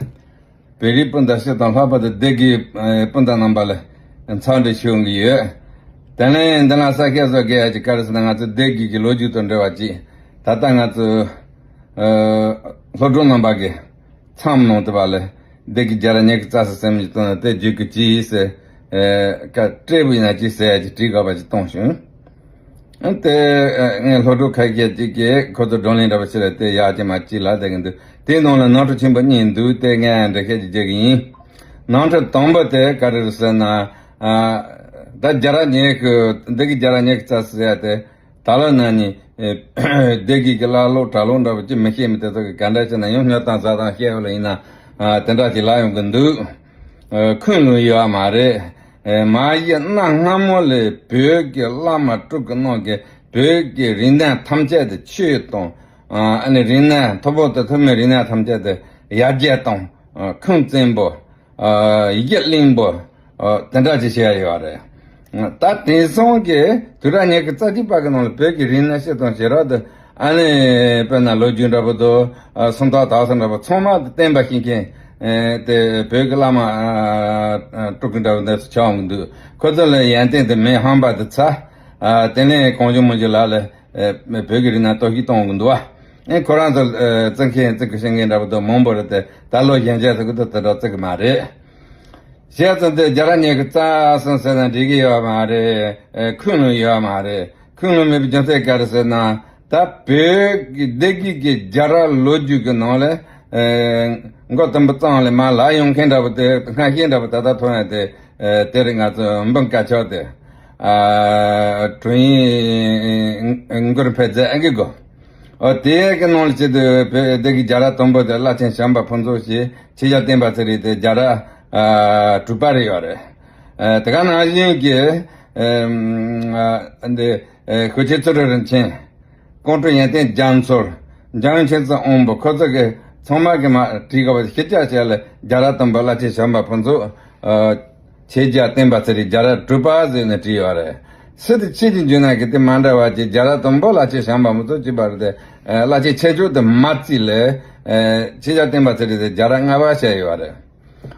བོད་རིགས་སྤུན་ཟླ་སྤྱི་དང་ལྷག་པར་དུ་སྡེ་དགེའི་ཨ་སྤུན་ཟླ་རྣམ་པ་ལ་འཚམས་འདྲི་ཞུ་གི་ཡོད། དེ་ནས་འདི་ན་གསལ་བཤད་བཟོ་དགོས་ཡ་ཅིག་ག་རེ་ཟེར་ན། ང་ཚོ་སྡེ་དགེ་གི་ལོ་རྒྱུས་དང་འབྲེལ་བ་ཅིག་ད་ལྟ་ང་ཚོ་ཨ་སློབ་གྲོགས་རྣམ་པ་གི་མཚམས་ནང་དུ་བ་ལས་སྡེ་དགེ་བརྒྱ་ར་ཉི་ཤུ་རྩ་གསུམ་ཟེར་མི་གཏོང་ན་དེ་བརྗོད་ཀྱི་ཅི་ཟེར། ཨེ་ཀ་སྤྲད་པ་ཡིན་ན་ཅི་ཟེར་ཡ་ཅིག་བྲིས་དགོས་པ་ཅིག་གཏོང་བྱུང་། ཨ་དེ་ཨེ་ངས་སློབ་ཕྲུག་ཁ་ཤས་ཅིག་གིས་ཁོ་ཚོ་བགྲོ་གླེང་འདྲ་པོ་བྱེད་ལ་དེ་ཡག་ཅིག་མ་ཅིག་ལ་བསྡད་ཀྱི་འདུག་དེའི་ནང་ལ་ནོར་འཁྲུལ་ཆེན་པོ་གཉིས་འདུག་དེ་ངས་འགྲེལ་བཤད་ཅིག་རྒྱག་གི་ཡིན། ནོར་འཁྲུལ་དང་པོ་དེ་ག་རེ་རེད་ཟེར་ན། ཨ་ད་བརྒྱ་ར་ཉི་ཤུ་སྡེ་དགེ་བརྒྱ་ར་ཉི་ཤུ་རྩ་གསུམ་ཟེར་ཡ་དེ། ད་ལོ་ན་ནི་སྡེ་དགེ་གི་བླ་ལོག་གྲྭ་ལོག་འདྲ་པོ་ཅི་མི་ཤེས་མི་དེ་ཚོ་གི་ག་འདྲ་བྱས་ན་ཡང་སྨྱོ་སྟངས་བཟའ་སྟངས་བཤད་ཡོད་ལ་ཡིན་ན། ཨ་དེ་འདྲ་ཅིག་ལབ་ཡོང་གི་འདུག་ཨ་ཁུངས་ལུང་ཡོད་མ་རེད། ཨ་མ་གཞི་གནའ་སྔ་མོ་ལས་བོད་ཀྱི་བླ་མ་སྤྲུལ་སྐུ་རྣམས་ཀྱིས་བོད་ཀྱི་རིག་གནས་ཐམས་ཅད་དུ་ཆོས་དང་། ཨ་ནི་རིག་གནས་ཐུབ་པོ་དང་ཐུབ་མིན་རིག་གནས་ཐམས་ཅད་དུ་ཡར་རྒྱས་དང་། ཨ་ཁུངས་བཙན་པོ། ཨ་ཡིད་བརླིང་པོ། ཨ་དེ་འདྲ་ཅིག་བྱས་ཡོད་རེད། ད་དེང་སང་གི་དུས་རབས་ཉི་ཤུ་རྩ་གཅིག་པ་གི་ནང་ལ་བོད་ཀྱི་རིག་གནས་སྤྱི་དང་ཞེ་དྲག་ཏུ་ཨ་ནི་དཔེར་ན་ལོ་རྒྱུས་འདྲ་པོ་དང་ཨ་སུམ་རྟགས་དག་ས་འདྲ་པོ་ཚང་མ་དུ་བསྟན་པ་ཤེས་མཁན་ཨེ་དེ་བོད་ཀྱི་བླ་མ་ཨ་ཨ་སྤྲུལ་སྐུ་འདྲ་པོ་འདི་ཚོ་ཆགས་འོང་གི་འདུག་ཁོ་ཚོ་ལ་ཡོན་ཏན་དེ་མེད་ཧམ་པ་དེ་ཚ། ཨ་དེ་ནས་གང་བྱུང་མང་བྱུང་ལ་ལ། ཨེ་བོད་ཀྱི་རིག་གནས་གཏོར་བཤིག་གཏོང་གི་འདུག་བ། ཨེ་ཁོ་རང་ཚོ་ཨེ་བཙན་མཁན་བཙན་སྐུ་བཤད་མཁན་འདྲ་པོ་དང་མང་པོ་རེད་དེ། ད་ལོ་གཞོན་སྐྱེས་ཚོ་གི་དོ་དེ་འདྲ་བརྩི་གི་མ་རེད། བཤད་ཚུལ་དེ་བརྒྱ་ར་ཉི་ཤུ་རྩ་གསུམ་ཟེར་ན་འགྲིག་གི་ཡོད་མ་རེད། ཨེ་ཁུངས་ལུང་ཡོད་མ་རེད། ཁུངས་ལུང་མེད་པའི་རྒྱུ་མཚན་ག་རེ་ཟེར་ན། ད་བོད་ཀྱི་སྡེ་དགེ་གི་རྒྱལ་རབས་ལོ་རྒྱུས་ཀྱི་ནང་ལ་ཨེ་མགོ་དུམ་བུ་གཙང་ལ་མར་ལ་ཡོང་མཁན་འདྲ་པོ་དེ་སྔ་ཤོས་འདྲ་པོ་ད་ལྟ་ཐོན་ཡ་དེ། ཨེ་དེ་རིང་ང་ཚོ་འབུམ་དཀར་ཕྱོགས་དེ། ཨ་དྲུང་ཡིག་མགུར་འཕེལ་མཛད་ཨ་གི་གོ། ཨོ་དེ་གི་ནང་ལ་ཆེད་དུ་བོད་སྡེ་དགེ་རྒྱལ་རབས་དང་པོ་དེ་བླ་ཆེན་བྱམས་པ་ཕུན་ཚོགས་ཞེས་ཆོས་རྒྱལ་བསྟན་པ་ཚེ་རིང་དེ་རྒྱལ་རབས་ཨ་དྲུག་པ་རེ་ཡོད་རེད། ཨ་དེ་ག་ནང་བཞིན་གྱི་ཨ་འདི་ཨ་ཤུགས་ཆེན་ཚུལ་ཁྲིམས་རིན་ཆེན། ཀོང་སྤྲུལ་ཡོན་ཏན་རྒྱ་མཚོ། འཇམ་དབྱངས་མཁྱེན་བརྩེ་དབང་པོ། ཁོ་ཚོ་གི་ཚང་མ་གི་མ་བྲིས་དགོས་པ་ཞིག་ཅག་བྱས་ལ་རྒྱལ་རབས་དང་པོ་བླ་ཆེན་བྱམས་པ་ཕུན་ཚོགས། ཨ་ཆོས་རྒྱལ་བསྟན་པ་ཚེ་རིང་རྒྱལ་རབས་དྲུག་པ་ཟེར་ནས་བྲིས་ཡོད་རེད། སི་ཏུ་ཆོས་ཀྱི་འབྱུང་གནས་ཀྱི་དེ་མ་འདྲ་བ་ཅིག་རྒྱལ་རབས་དང་པོ་བླ་ཆེན་བྱམས་པ་ཕུན་ཚོགས་གཅིག་པ་རེད་དེ། ཨ་བླ་ཆེན་ཆོས་སྐྱོང་དེ་མ་བརྩིས་ལས། ཨ་ཆོས་རྒྱལ་བསྟན་པ་ཚེ་རིང་དེ་རྒྱལ་རབས་ལྔ་པ་བྱས་ཡོད་རེད།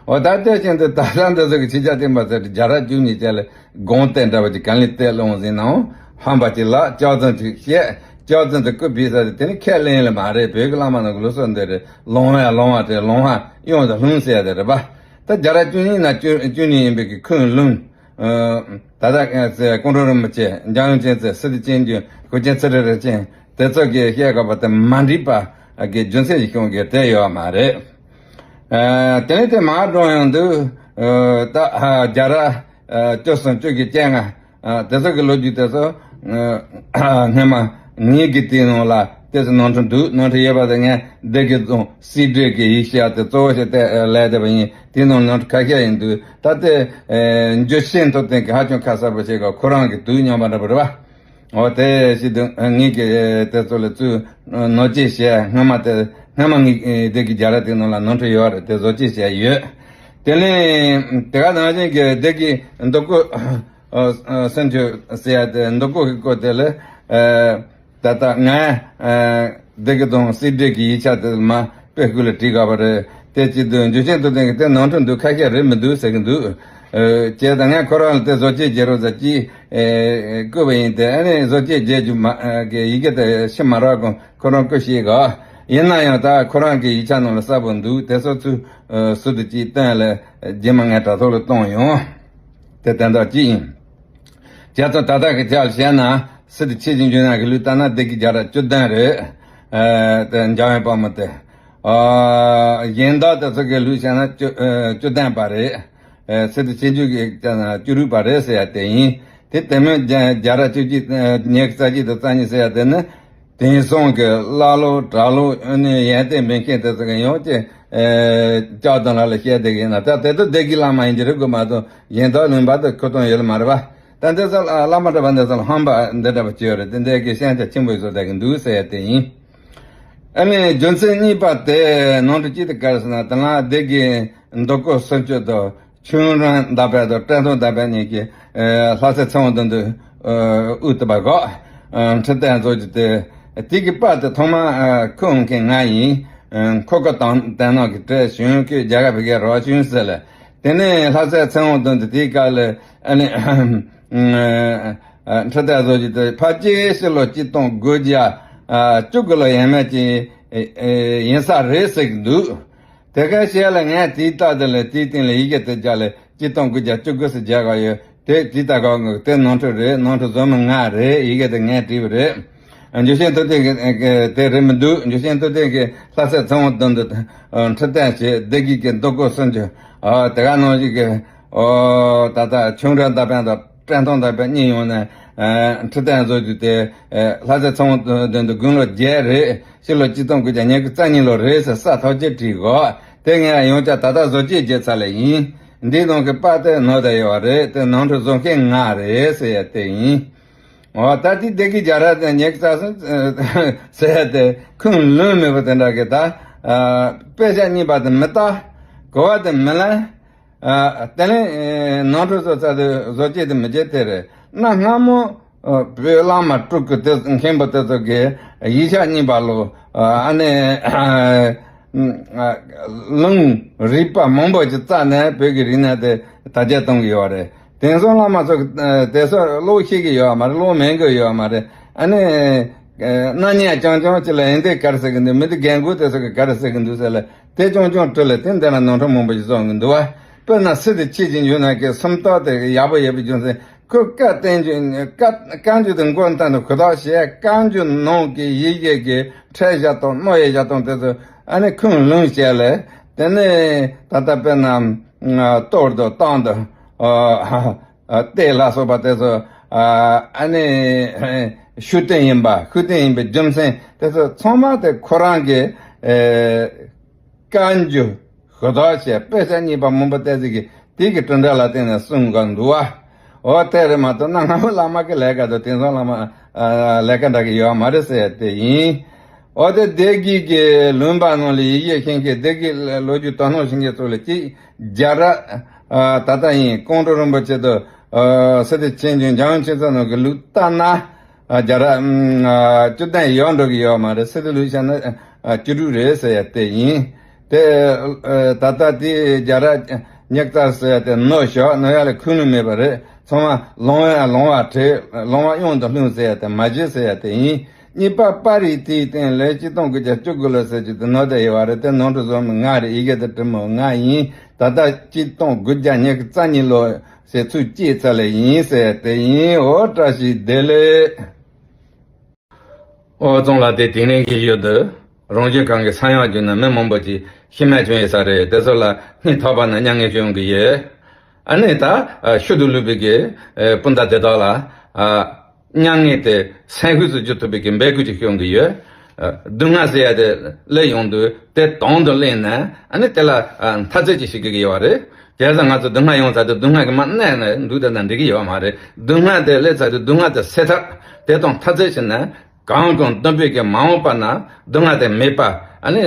འོ་ད་ལྟའི་ཆེན་དུ་ད་ལྟ་འདི་ཚོ་གི་ཆོས་རྒྱལ་བསྟན་པ་ཚེ་རིང་རྒྱལ་རབས་བཅུ་གཉིས་ཅན་ལ་དགོངས་གཏད་འདྲ་བ་ཅིག་གང་ལས་གཏད་ལོང་ཟིན་ནའང་ཧམ་པ་ཅིག་ལ་ལྕགས་རྫུན་ཅིག་བཤད། ལྕགས་རྫུན་དུ་སྐུ་བིས་ས་དེ་དེ་ནི་ཁས་ལེན་ལ་མ་རེད། བོད་ཀྱི་བླ་མ་རྣམས་ཀྱི་ལུགས་སྲོལ་འདི་རེད། ལོང་བ་ཡ་ལོང་བ་དེ་ལོང་བ་གཡང་དང་ལྷུང་ཟེར་ཡ་དེ་རེད་པ། ད་རྒྱལ་རབས་བཅུ་གཉིས་ན་བཅུ་བཅུ་གཉིས་ཡིན་པའི་གི་ཁུངས་ལུང་། ད་ལྟ་ཀོང་སྤྲུལ་རིན་པོ་ཆེ། འཇམ་དབྱངས་མཁྱེན་བརྩེ། སི་ཏུ་ཆོས་འབྱུང་། ཤུགས་ཆེན་ཚུལ་ཁྲིམས་རིན་ཆེན། དེ་ཚོ་གིས་བཤད་དགོས་པ་དེ་མ་འགྲིག་པ་གི་རྒྱུ་མཚན་ཞིག་ཤོང་གི་དེ་ཡོད་མ་རེད། ཨ་དེ་ནས་དེ་མར་འགྲོ་ཡོང་དུས། ཨ་ད་ཨ་རྒྱལ་རབས་ཨ་བཅུ་གསུམ་བཅུ་བཞི་བཅོ་ལྔ། ཨ་དེ་ཚོ་གི་ལོ་རྒྱུས་དེ་ཚོ་ཨ་སྔོན་མ་ངེད་ཀྱི་དེའི་ནང་ལ་དེ་ཚོ་ནོར་འཁྲུལ་འདུག་ནོར་འཁྲུལ་ཡོད་པ་དེ་ངས་སྡེ་དགེ་རྫོང་སྲིད་གྲོས་ཀྱི་ཡིག་ཆ་དེ་གཙོ་བོ་བྱས་ཏེ་ལས་བསྡད་པ་ཡིན། དེའི་ནང་ནོར་འཁྲུལ་ཁ་ཤས་ཡིན་འདུག་ད་དེ་ཨ་འཇུ་ཆེན་ཐུབ་བསྟན་གྱིས་ཧ་ཅང་ཁ་གསལ་པོ་བྱས་ག་ཁོ་རང་གི་དུག་མཉམ་པ་འདྲ་པོ་རེད་པ། འོ་དེ་བྱེད་དུས་ངེད་ཀྱིས་དེ་ཚོ་ལ་ཚུར་ནོར་བཅོས་བྱས། སྔ་མ་དེ་སྔ་མ་ངེད་སྡེ་དགེ་རྒྱལ་རབས་དེ་ནང་ལ་ནོར་འཁྲུལ་ཡོད་རེད། དེ་བཟོ་བཅོས་བྱས་ཡོད། དེ་ནས་དེ་ག་ནང་བཞིན་གྱི་སྡེ་དགེ་འདུ་སྐོར་ཨ་ཨ་སུམ་ཅུ་ཟེར་ཡ་དེ་འདུ་སྐོར་གྱི་སྐོར་དེ་ལ་ཨ་ད་ལྟ་ང་ཨ་སྡེ་དགེ་རྫོང་སྲིད་གྲོས་ཀྱི་ཡིག་ཆ་དེ་མ་དཔེ་ཁུལ་ལ་བྲིས་དགོས་པ་རེད། དེ་བྱེད་དུས་འཇུ་ཆེན་ཐུབ་བསྟན་གྱིས་དེ་ནོར་འཁྲུལ་འདུག་ཁ་ཤས་རེད་མི་འདུག་ཟེར་གྱི་འདུག་ཨ་བྱས་ཙང་ངས་ཁོ་རང་ལ་དེ་བཟོ་བཅོས་བྱེད་རོགས་ཟེར་གྱིས་ཨེ་བསྐུར་བ་ཡིན་ཏེ། ཨ་ནི་བཟོ་བཅོས་བྱེད་རྒྱུ་མ་ཨ་གི་ཡི་གེ་དེ་ཕྱིན་མ་རག་གོང་ཁོ་རང་བསྐུར་ཤེས་ག་ཡིན་ན་ཡང་ད་ཁོ་རང་གི་ཡིག་ཆ་ནང་ལ་གསལ་པོ་འདུག་དེ་ཚོ་ཚུར་ཨ་ཟུར་དུ་ཅིག་བཏོན་ལ་རྗེས་མ་ངས་དྲ་ཐོག་ལ་གཏོང་ཡོང་། དེ་དོན་དག་གཅིག་ཡིན། བྱས་ཙང་ད་ལྟ་གི་ཆ་ལ་བཤད་ན་སི་ཏུ་ཆོས་ཀྱི་འབྱུང་གནས་ཀྱི་ལུགས་ལྟར་ན་སྡེ་དགེ་རྒྱལ་རབས་བཅུ་བདུན་རེད། ཨ་དེ་འཇམ་དབྱངས་དཔལ་མོ་དེ། ཨ་གཞན་དག་དེ་ཚོ་གི་ལུགས་བཤད་ན་བཅུ་ཨ་བཅུ་བདུན་པ་རེད། ཨ་སི་ཏུ་ཆོས་འབྱུང་གི་བཤད་ན་བཅུ་དྲུག་པ་རེད་ཟེར་ཡ་དེ་ཡིན། དེ་དེ་མིན་རྒྱལ་རྒྱལ་རབས་བཅུ་གཅིག་ཨ་ཉི་ཤུ་རྩ་གཅིག་དང་རྩ་གཉིས་ཟེར་ཡ་དེ་ནི་དེང་སང་གི་བླ་ལོག་གྲྭ་ལོག་ཨ་ནི་ཡོན་ཏན་མེད་མཁན་དེ་ཚོ་གི་ཡང་ཅིག་ ཨེ། ལྕགས་དང་ལ་ལ་བཤད་བསྡད་ཀྱི་ཡིན་ན། ད་དེ་ཚོ་སྡེ་དགེ་བླ་མ་ཡིན་གྱི་རེད་དགོས་མ་གཏོགས་གཞན་དག་ལུང་པ་དུ་ཁུ་སྟོང་ཡོད་ལ་མ་རེད་པ། ད་འདི་ཚོ་བླ་མ་གྲྭ་པ་འདི་ཚོ་ལ་ཧམ་པ་འདི་འདྲ་པོ་བྱས་ཡོད་རེད། དེ་འདྲའི་གི་ཤན་ཆ་ཆེན་པོ་བཟོ་བསྡད་ཀྱི་འདུག་ཟེར་ཡ་དེ་ཡིན། ཨ་ནི་རྒྱུ་མཚན་གཉིས་པ་དེ་ནོར་འཁྲུལ་ཅི་སྟེ་ག་རེ་ཟེར་ན། དེ་ལ་སྡེ་དགེ་མདོ་སྐོར་སུམ་ཅུ་དང་། ཆོས་ར་མདའ་དཔལ་དང་བཀྲས་མཐོང་མདའ་དཔལ་གཉིས་ཀྱིས་ལྷ་སའི་ཚེ་དབང་དོན་གྲུབ་དབུ་ཐུབ་པ་གོ། ཁྲི་སྟན་བཟོ་རྒྱུ་དེ། དེ་གི་པར་དེ་ཐོག་མར་ཁུར་འོང་མཁན་ང་ཡིན། ཁོ་ཁོ་དང་དེ་ནང་གི་བྲེ་གཞུང་གི་རྒྱ་གར་བི་གའི་རོ་གཞུང་ཟེར་ལ། དེ་ནས་ལྷ་སའི་ཚེ་དབང་དོན་གྲུབ་དེའི་སྐབས་ལ་ཨ་ནི་ཁྲི་སྟན་བཟོ་རྒྱུ་དེ། ཕལ་ཆེར་ཕྱི་ལོ་གཅིག་སྟོང་དགུ་བརྒྱ་བཅུ་དགུ་ལོ་ཡས་མས་ཅིག་ཡིན་ས་རེད་ཟེར་གྱི་འདུག། དེ་ག་ཤེད་ལ་ངས་དེའི་རྟགས་དེ་ལ་དེའི་སྟེང་ལ་ཡི་གེ་དེ་སྦྱར་ལ་གཅིག་སྟོང་དགུ་བརྒྱ་བཅུ་དགུ་ཟེར་སྦྱར་ག་ཡོད། དེ་དེ་ལྟ་ག་དེ་ནོར་འཁྲུལ་རེད། ནོར་འཁྲུལ་བཟོ་མི་ང་རེད། ཡི་གེ་དེ་ངས་བྲིས་པ་རེད། འཇུ་ཆེན་ཐུབ་བསྟན་གྱི་དེ་རེད་མི་འདུག། འཇུ་ཆེན་ཐུབ་བསྟན་གྱིས་ལྷ་སའི་ཚེ་དབང་དོན་གྲུབ་ཁྲི་སྟན་བྱས། སྡེ་དགེ་གི་མདོ་སྐོར་སུམ་ཅུ། དེ་ག་ནང་བཞིན་གྱི་ད་ལྟ་ཆོས་ར་མདའ་དཔལ་དང་བཀྲས་མཐོང་མདའ་དཔལ་གཉིས་ཡོང་ནས་ཁྲི་སྟན་བཟོ་རྒྱུ་དེ། ལྷ་སའི་ཚེ་དབང་དོན་གྲུབ་དགུང་ལོ་བརྒྱད་རེད། ཕྱི་ལོ་གཅིག་སྟོང་དགུ་བརྒྱ་ཉི་ཤུ་རྩ་གཉིས་ལོ་རེད་ཟེར་ས་ཐོག་ཅེས་བྲིས་གོ། དེ་ངས་ཡང་བསྐྱར་ད་ལྟ་བཟོ་བཅོས་བྱས་ཚར་ལེ་ཡིན། འདིའི་ནང་གི་པར་དེ་ནོར་བསྡད་ཡོད་པ་རེད། དེ་ནོར་འཁྲུལ་བཟོ་མཁན་ང་རེད་ཟེར་ཡ་དེ་ཡིན། འོ་ད་དེ་སྡེ་དགེ་རྒྱ་ར་དང་ཉེ་ཙག་ཟེར་ཡ་དེ་ཁུངས་ལུང་མེད་པ་དེ་འདྲ་གི་ད། དཔེ་ཆ་རྙིང་པ་དེ་མི་ལྟ། གོ་བ་དེ་མི་ལེན། ཨ། དེ་ནས་ནོར་འཁྲུལ་བཟོ་ས་དེ་བཟོ་བཅོས་དེ་མི་བྱེད་དེ་རེད། གནའ་སྔ་མོ་བོད་བླ་མ་སྤྲུལ་སྐུ་དེ་མཁན་པོ་དེ་ཚོ་གིས་ཡིག་ཆ་རྙིང་པ་ལོ། ཨ་ནི་ལུང་རིགས་པ་མང་པོ་ཞིག་བཙལ་ནས་བོད་ཀྱི་རིག་གནས་དེ་དར་རྒྱས་གཏོང་གི་ཡོད་རེད། དེང་སང་བླ་མ་ཚོ་དེ་ཚོ་ཀློག་ཤེས་ཀྱི་ཡོད་མ་རེད། ཀློག་མེད་གི་ཡོད་མ་རེད། ཨ་ནི་སྣ་ཉན་རྐྱང་རྐྱང་ཅིག་ལ་ཡིན་དེ་ག་རེ་ཟེར་གི་འདུག། མི་དེ་རྒན་རྒོན་དེ་ཚོ་གིས་ག་རེ་ཟེར་གི་འདུག་ཟེར་ལ། དེ་རྐྱང་རྐྱང་བྲིས་ལ་དེ་འདི་ན་ནོར་འཁྲུལ་མང་པོ་ཞིག་བཟོ་གི་འདུག་བ། དཔེར་ན་སི་ཏུ་ཆོས་ཀྱི་འབྱུང་གནས་ཀྱི་སུམ་རྟགས་དེ་ཡག་པོ་ཡོད་པའི་རྒྱུ་མཚན། ཁོས་བཀའ་བསྟན་རྒྱུ་བཀའ་བཀའ་འགྱུར་དེ་མགོ་བཏགས་ནས་གོ་བརྡ་བཤད། བཀའ་འགྱུར་ནང་གི་ཡི་གེ་གི་ཕྲད་བཞག་སྟངས། རྣོ་ཡི་བཞག་སྟངས་དེ་ཚོ་ཨ་ནི་ཁུངས་ལུང་བཤད་ལ། དེ་ནས་ད་ལྟ་དཔེར་ན་གཏོར་དང་བཏང་དང་ཨ་གཏད་ལ་སོགས་པ་དེ་ཚོ་ཨ་ནི་ཤུགས་བསྟན་ཡིན་པ། ཤུགས་བསྟན་ཡིན་པའི་རྒྱུ་མཚན་དེ་ཚོ་ཚང་མ་དེ་ཁོ་རང་གི་ཨེ་བཀའ་འགྱུར་ཞུ་དག་བྱས། དཔེ་ཆ་རྙིང་པ་མང་པོ་བལྟས་ཚེ་གི་དེ་གི་གྲུབ་འབྲས་ལ་བརྟེན་ནས་གསུང་གི་འདུག་བ། འོ་དེ་རེད་མ་གཏོགས་གནའ་སྔ་མོ་བླ་མ་གི་ལས་ཀ་དང་དེང་སང་བླ་མ་ལས་ཀ་འདྲ་གི་ཡོད་མ་རེད་ཟེར་ཡ་དེ་ཡིན། འོ་དེ་སྡེ་དགེ་གི་ལུང་པ་ནང་ལ་ཡི་གེ་ཤེས་མཁན། སྡེ་དགེ་ལོ་རྒྱུས་དོ་སྣང་ཤེས་མཁན་ཚོ་ལ་གཅིག་རྒྱ་ར། ད་ལྟ་ཡིན་ཀོང་སྤྲུལ་རིན་པོ་ཆེ་དང་སི་ཏུ་ཆོས་འབྱུང་འཇམ་དབྱངས་ཆོས་མཚོ་ནང་གི་ལུགས་ལྟར་ན། རྒྱ་ར་བཅུ་བདུན་ཡོད་འགྲོ་གི་ཡོད་མ་རེད། སི་ཏུ་ལུགས་བྱས་ན་བཅུ་དྲུག་རེད་ཟེར་ཡ་དེ་ཡིན། དེ་ད་ལྟ་དེ་རྒྱ་ར་ཉེག་ཙར་ཟེར་ཡ་དེ་ནོར་ཤོག། ནོར་ཡ་ལ་ཁུངས་ལུང་མེད་པ་རེད། ཚང་མ་ལོང་བ་ལོང་བ་བྲིས། ལོང་བ་གཡང་དུ་ལྷུང་ཟེར་ཡ་དེ་མ་བྱེད་ཟེར་ཡ་དེ་ཡིན། གཉིས་པ་པར་རིས་དེའི་སྟེང་ལ་གཅིག་སྟོང་དགུ་བརྒྱ་བཅུ་དགུ་ལོ་ཟེར་རྒྱུ་དེ་ནོར་བསྡད་ཡོད་པ་རེད། དེ་ནོར་འཁྲུལ་བཟོ་མི་ང་རེད། ཡི་གེ་དེ་བྲིས་མི་ང་ཡིན། ད་ལྟ་གཅིག་སྟོང་དགུ་བརྒྱ་ཉི་ཤུ་རྩ་གཉིས་ལོ་ཟེར་ཚུལ་བཅད་ཚར་ལེ་ཡིན་ཟེར་དེ་ཡིན། འོ་བཀྲ་ཤིས་བདེ་ལེགས། ཨོ་ཙོང་ལ་དེ་དེ་རིང་གི་ཡུལ་དུ་རང་བཞིན་གང་གི་ས་ཡང་བརྒྱུད་ནས་མི་མང་པོ་ཅིག་ཤི་རྨས་བྱུང་ཡོད་ས་རེད། དེ་ཚོ་ལ་སྙིང་ཐག་པ་ནས་མྱ་ངན་བྱུང་གི་ཡོད། ཨ་ནི་ད་ཤུལ་དུ་ལུས་པའི་གི་སྤུན་ཟླ་དེ་དག་ལ་མྱ་ངན་དེ་སེམས་ཤུགས་སུ་འགྱུར་ཐུབ་པའི་གི་འབོད་སྐུལ་ཅིག་ཞུ་གི་ཡོད། སྡུག་བསྔལ་ཟེར་ཡ་དེ་སླེབས་ཡོང་དུས་དེ་དོན་དུ་གླེང་ནས་ཨ་ནི་དེ་ལ་འཐབ་རྩོད་ཅིག་བྱེད་དགོས་ཀྱི་ཡོད་རེད། བྱས་ཙང་ང་ཚོ་སྡུག་བསྔལ་ཡོང་ཚར་དུས་སྡུག་བསྔལ་གྱིས་མར་མནན་ནས་འདུག་བསྡད་ན་འགྲིག་གི་ཡོད་མ་རེད། སྡུག་བསྔལ་དེ་སླེབས་ཚར་དུས་སྡུག་བསྔལ་དེ་སེལ་ཐབས་དེ་དང་འཐབ་རྩོད་བྱས་ནས་གང་གང་འདོད་པའི་གི་མ་འོངས་པ་ན་སྡུག་བསྔལ་དེ་མེད་པ། ཨ་ནི་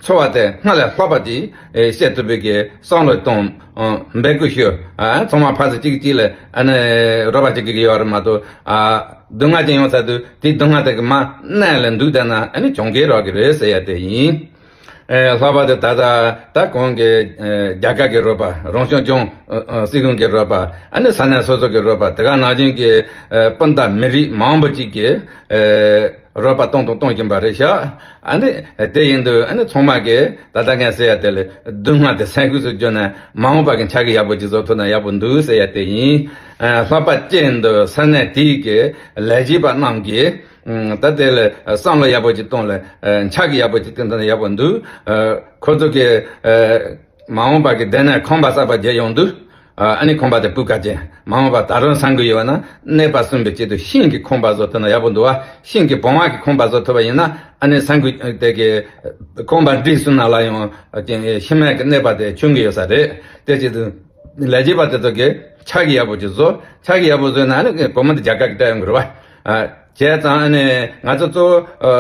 ཚོར་བ་དེ་སྔར་ལས་ལྷག་པ་ཅིག་བཤད་ཐུབ་པའི་གི་བསམ་བློ་གཏོང་། འབོད་སྐུལ་ཞུ། ཚང་མ་ཕར་ཚུར་གཅིག་གཅིག་ལ་ཨ་ནི་རོགས་པ་བྱེད་དགོས་ཀྱི་ཡོད་རེད་མ་གཏོགས། སྡུག་བསྔལ་ཅིག་ཡོང་ཚར་དུས་དེའི་སྡུག་བསྔལ་དེ་གིས་མར་མནན་ལ་འདུག་བསྡད་ན་ཨ་ནི་གྱོང་གུན་རག་གི་རེད་ཟེར་ཡ་དེ་ཡིན། ཨེ། ལྷག་པར་དུ་ད་ལྟ་ད་གོང་གི་ཨེ་རྒྱ་གར་གྱི་རོགས་པ། རང་སྐྱོང་ལྗོངས་ཨེ་ཨེ་སྲིད་གཞུང་གི་རོགས་པ། ཨ་ནི་ས་གནས་སོ་སོ་གི་རོགས་པ། དེ་ག་ནང་བཞིན་གྱི་ཨེ་སྤུན་ཟླ་མི་རིགས་མང་པོ་ཅིག་གིས་ཨེ་རོགས་པ་གཏོང་དང་གཏོང་བཞིན་པ་རེད་ཤག། ཨ་ནི་དེ་ཡིན་དུས་ཨ་ནི་ཚང་མ་གིས་ད་ལྟ་ངས་ཟེར་ཡ་དེ་ལ་སྡུག་བསྔལ་དེ་སེམས་ཤུགས་སུ་བསྒྱུར་ནས་མ་འོངས་པ་གི་འཆར་གཞི་ཡག་པོ་ཅིག་བཟོ་ཐུབ་ན་ཡག་པོ་འདུག་ཟེར་ཡ་དེ་ཡིན། ཨེ་ལྷག་པར་དུ་ས་གནས་དེའི་གི་ལས་བྱེད་པ་རྣམས་ཀྱིས། ཨ་ད་དེ་ལ་བསམ་བློ་ཡག་པོ་ཅིག་གཏོང་ལ། ཨ་འཆར་གཞི་ཡག་པོ་ཅིག་བཏིང་ཐུབ་ན་ཡག་པོ་འདུག། ཨ་ཁོ་ཚོ་གི་ཨ་མ་འོངས་པ་གི་སྡེ་ནས་ཁང་པ་གསར་པ་རྒྱག་ཡོང་དུས། ཨ་ནི་ཁང་པ་དེ་སྤུས་ཀ་ཅན། མ་འོངས་པ་ད་རུང་གསར་འགོད་ཡོད་པ་ན་གནོད་པ་སྲུན་པའི་ཆེད་དུ་ཤིང་གི་ཁང་པ་བཟོ་ཐུབ་ན་ཡག་པོ་འདུག་བ། ཤིང་གི་བུང་བ་གི་ཁང་པ་བཟོ་ཐུབ་པ་ཡིན་ན་ཨ་ནི་གསར་འགོད་དེ་གི་ཁང་པ་སྒྲིག་སྲོལ་ནང་ལ་ཡང་ཤི་རྨས་ཀྱི་གནོད་པ་དེ་བྱུང་གི་ཡོད་ས་རེད། དེ་ཆེད་དུ་ལས་བྱེད་པ་དེ་ཚོ་གི་ཕྱག་གི་ཡག་པོ་ཅིག་བཟོ། ཕྱག་གི་ཡག་པོ་བཟོས་ན་ཨ་ནི་སྒོར་མོ་དེ་རྒྱ་གར་གི་སྤྲད་ཡོང་གི་རེད་བ། བྱས་ཙང་ཨ་ནི་ང་ཚོ་གཙོ་བོ་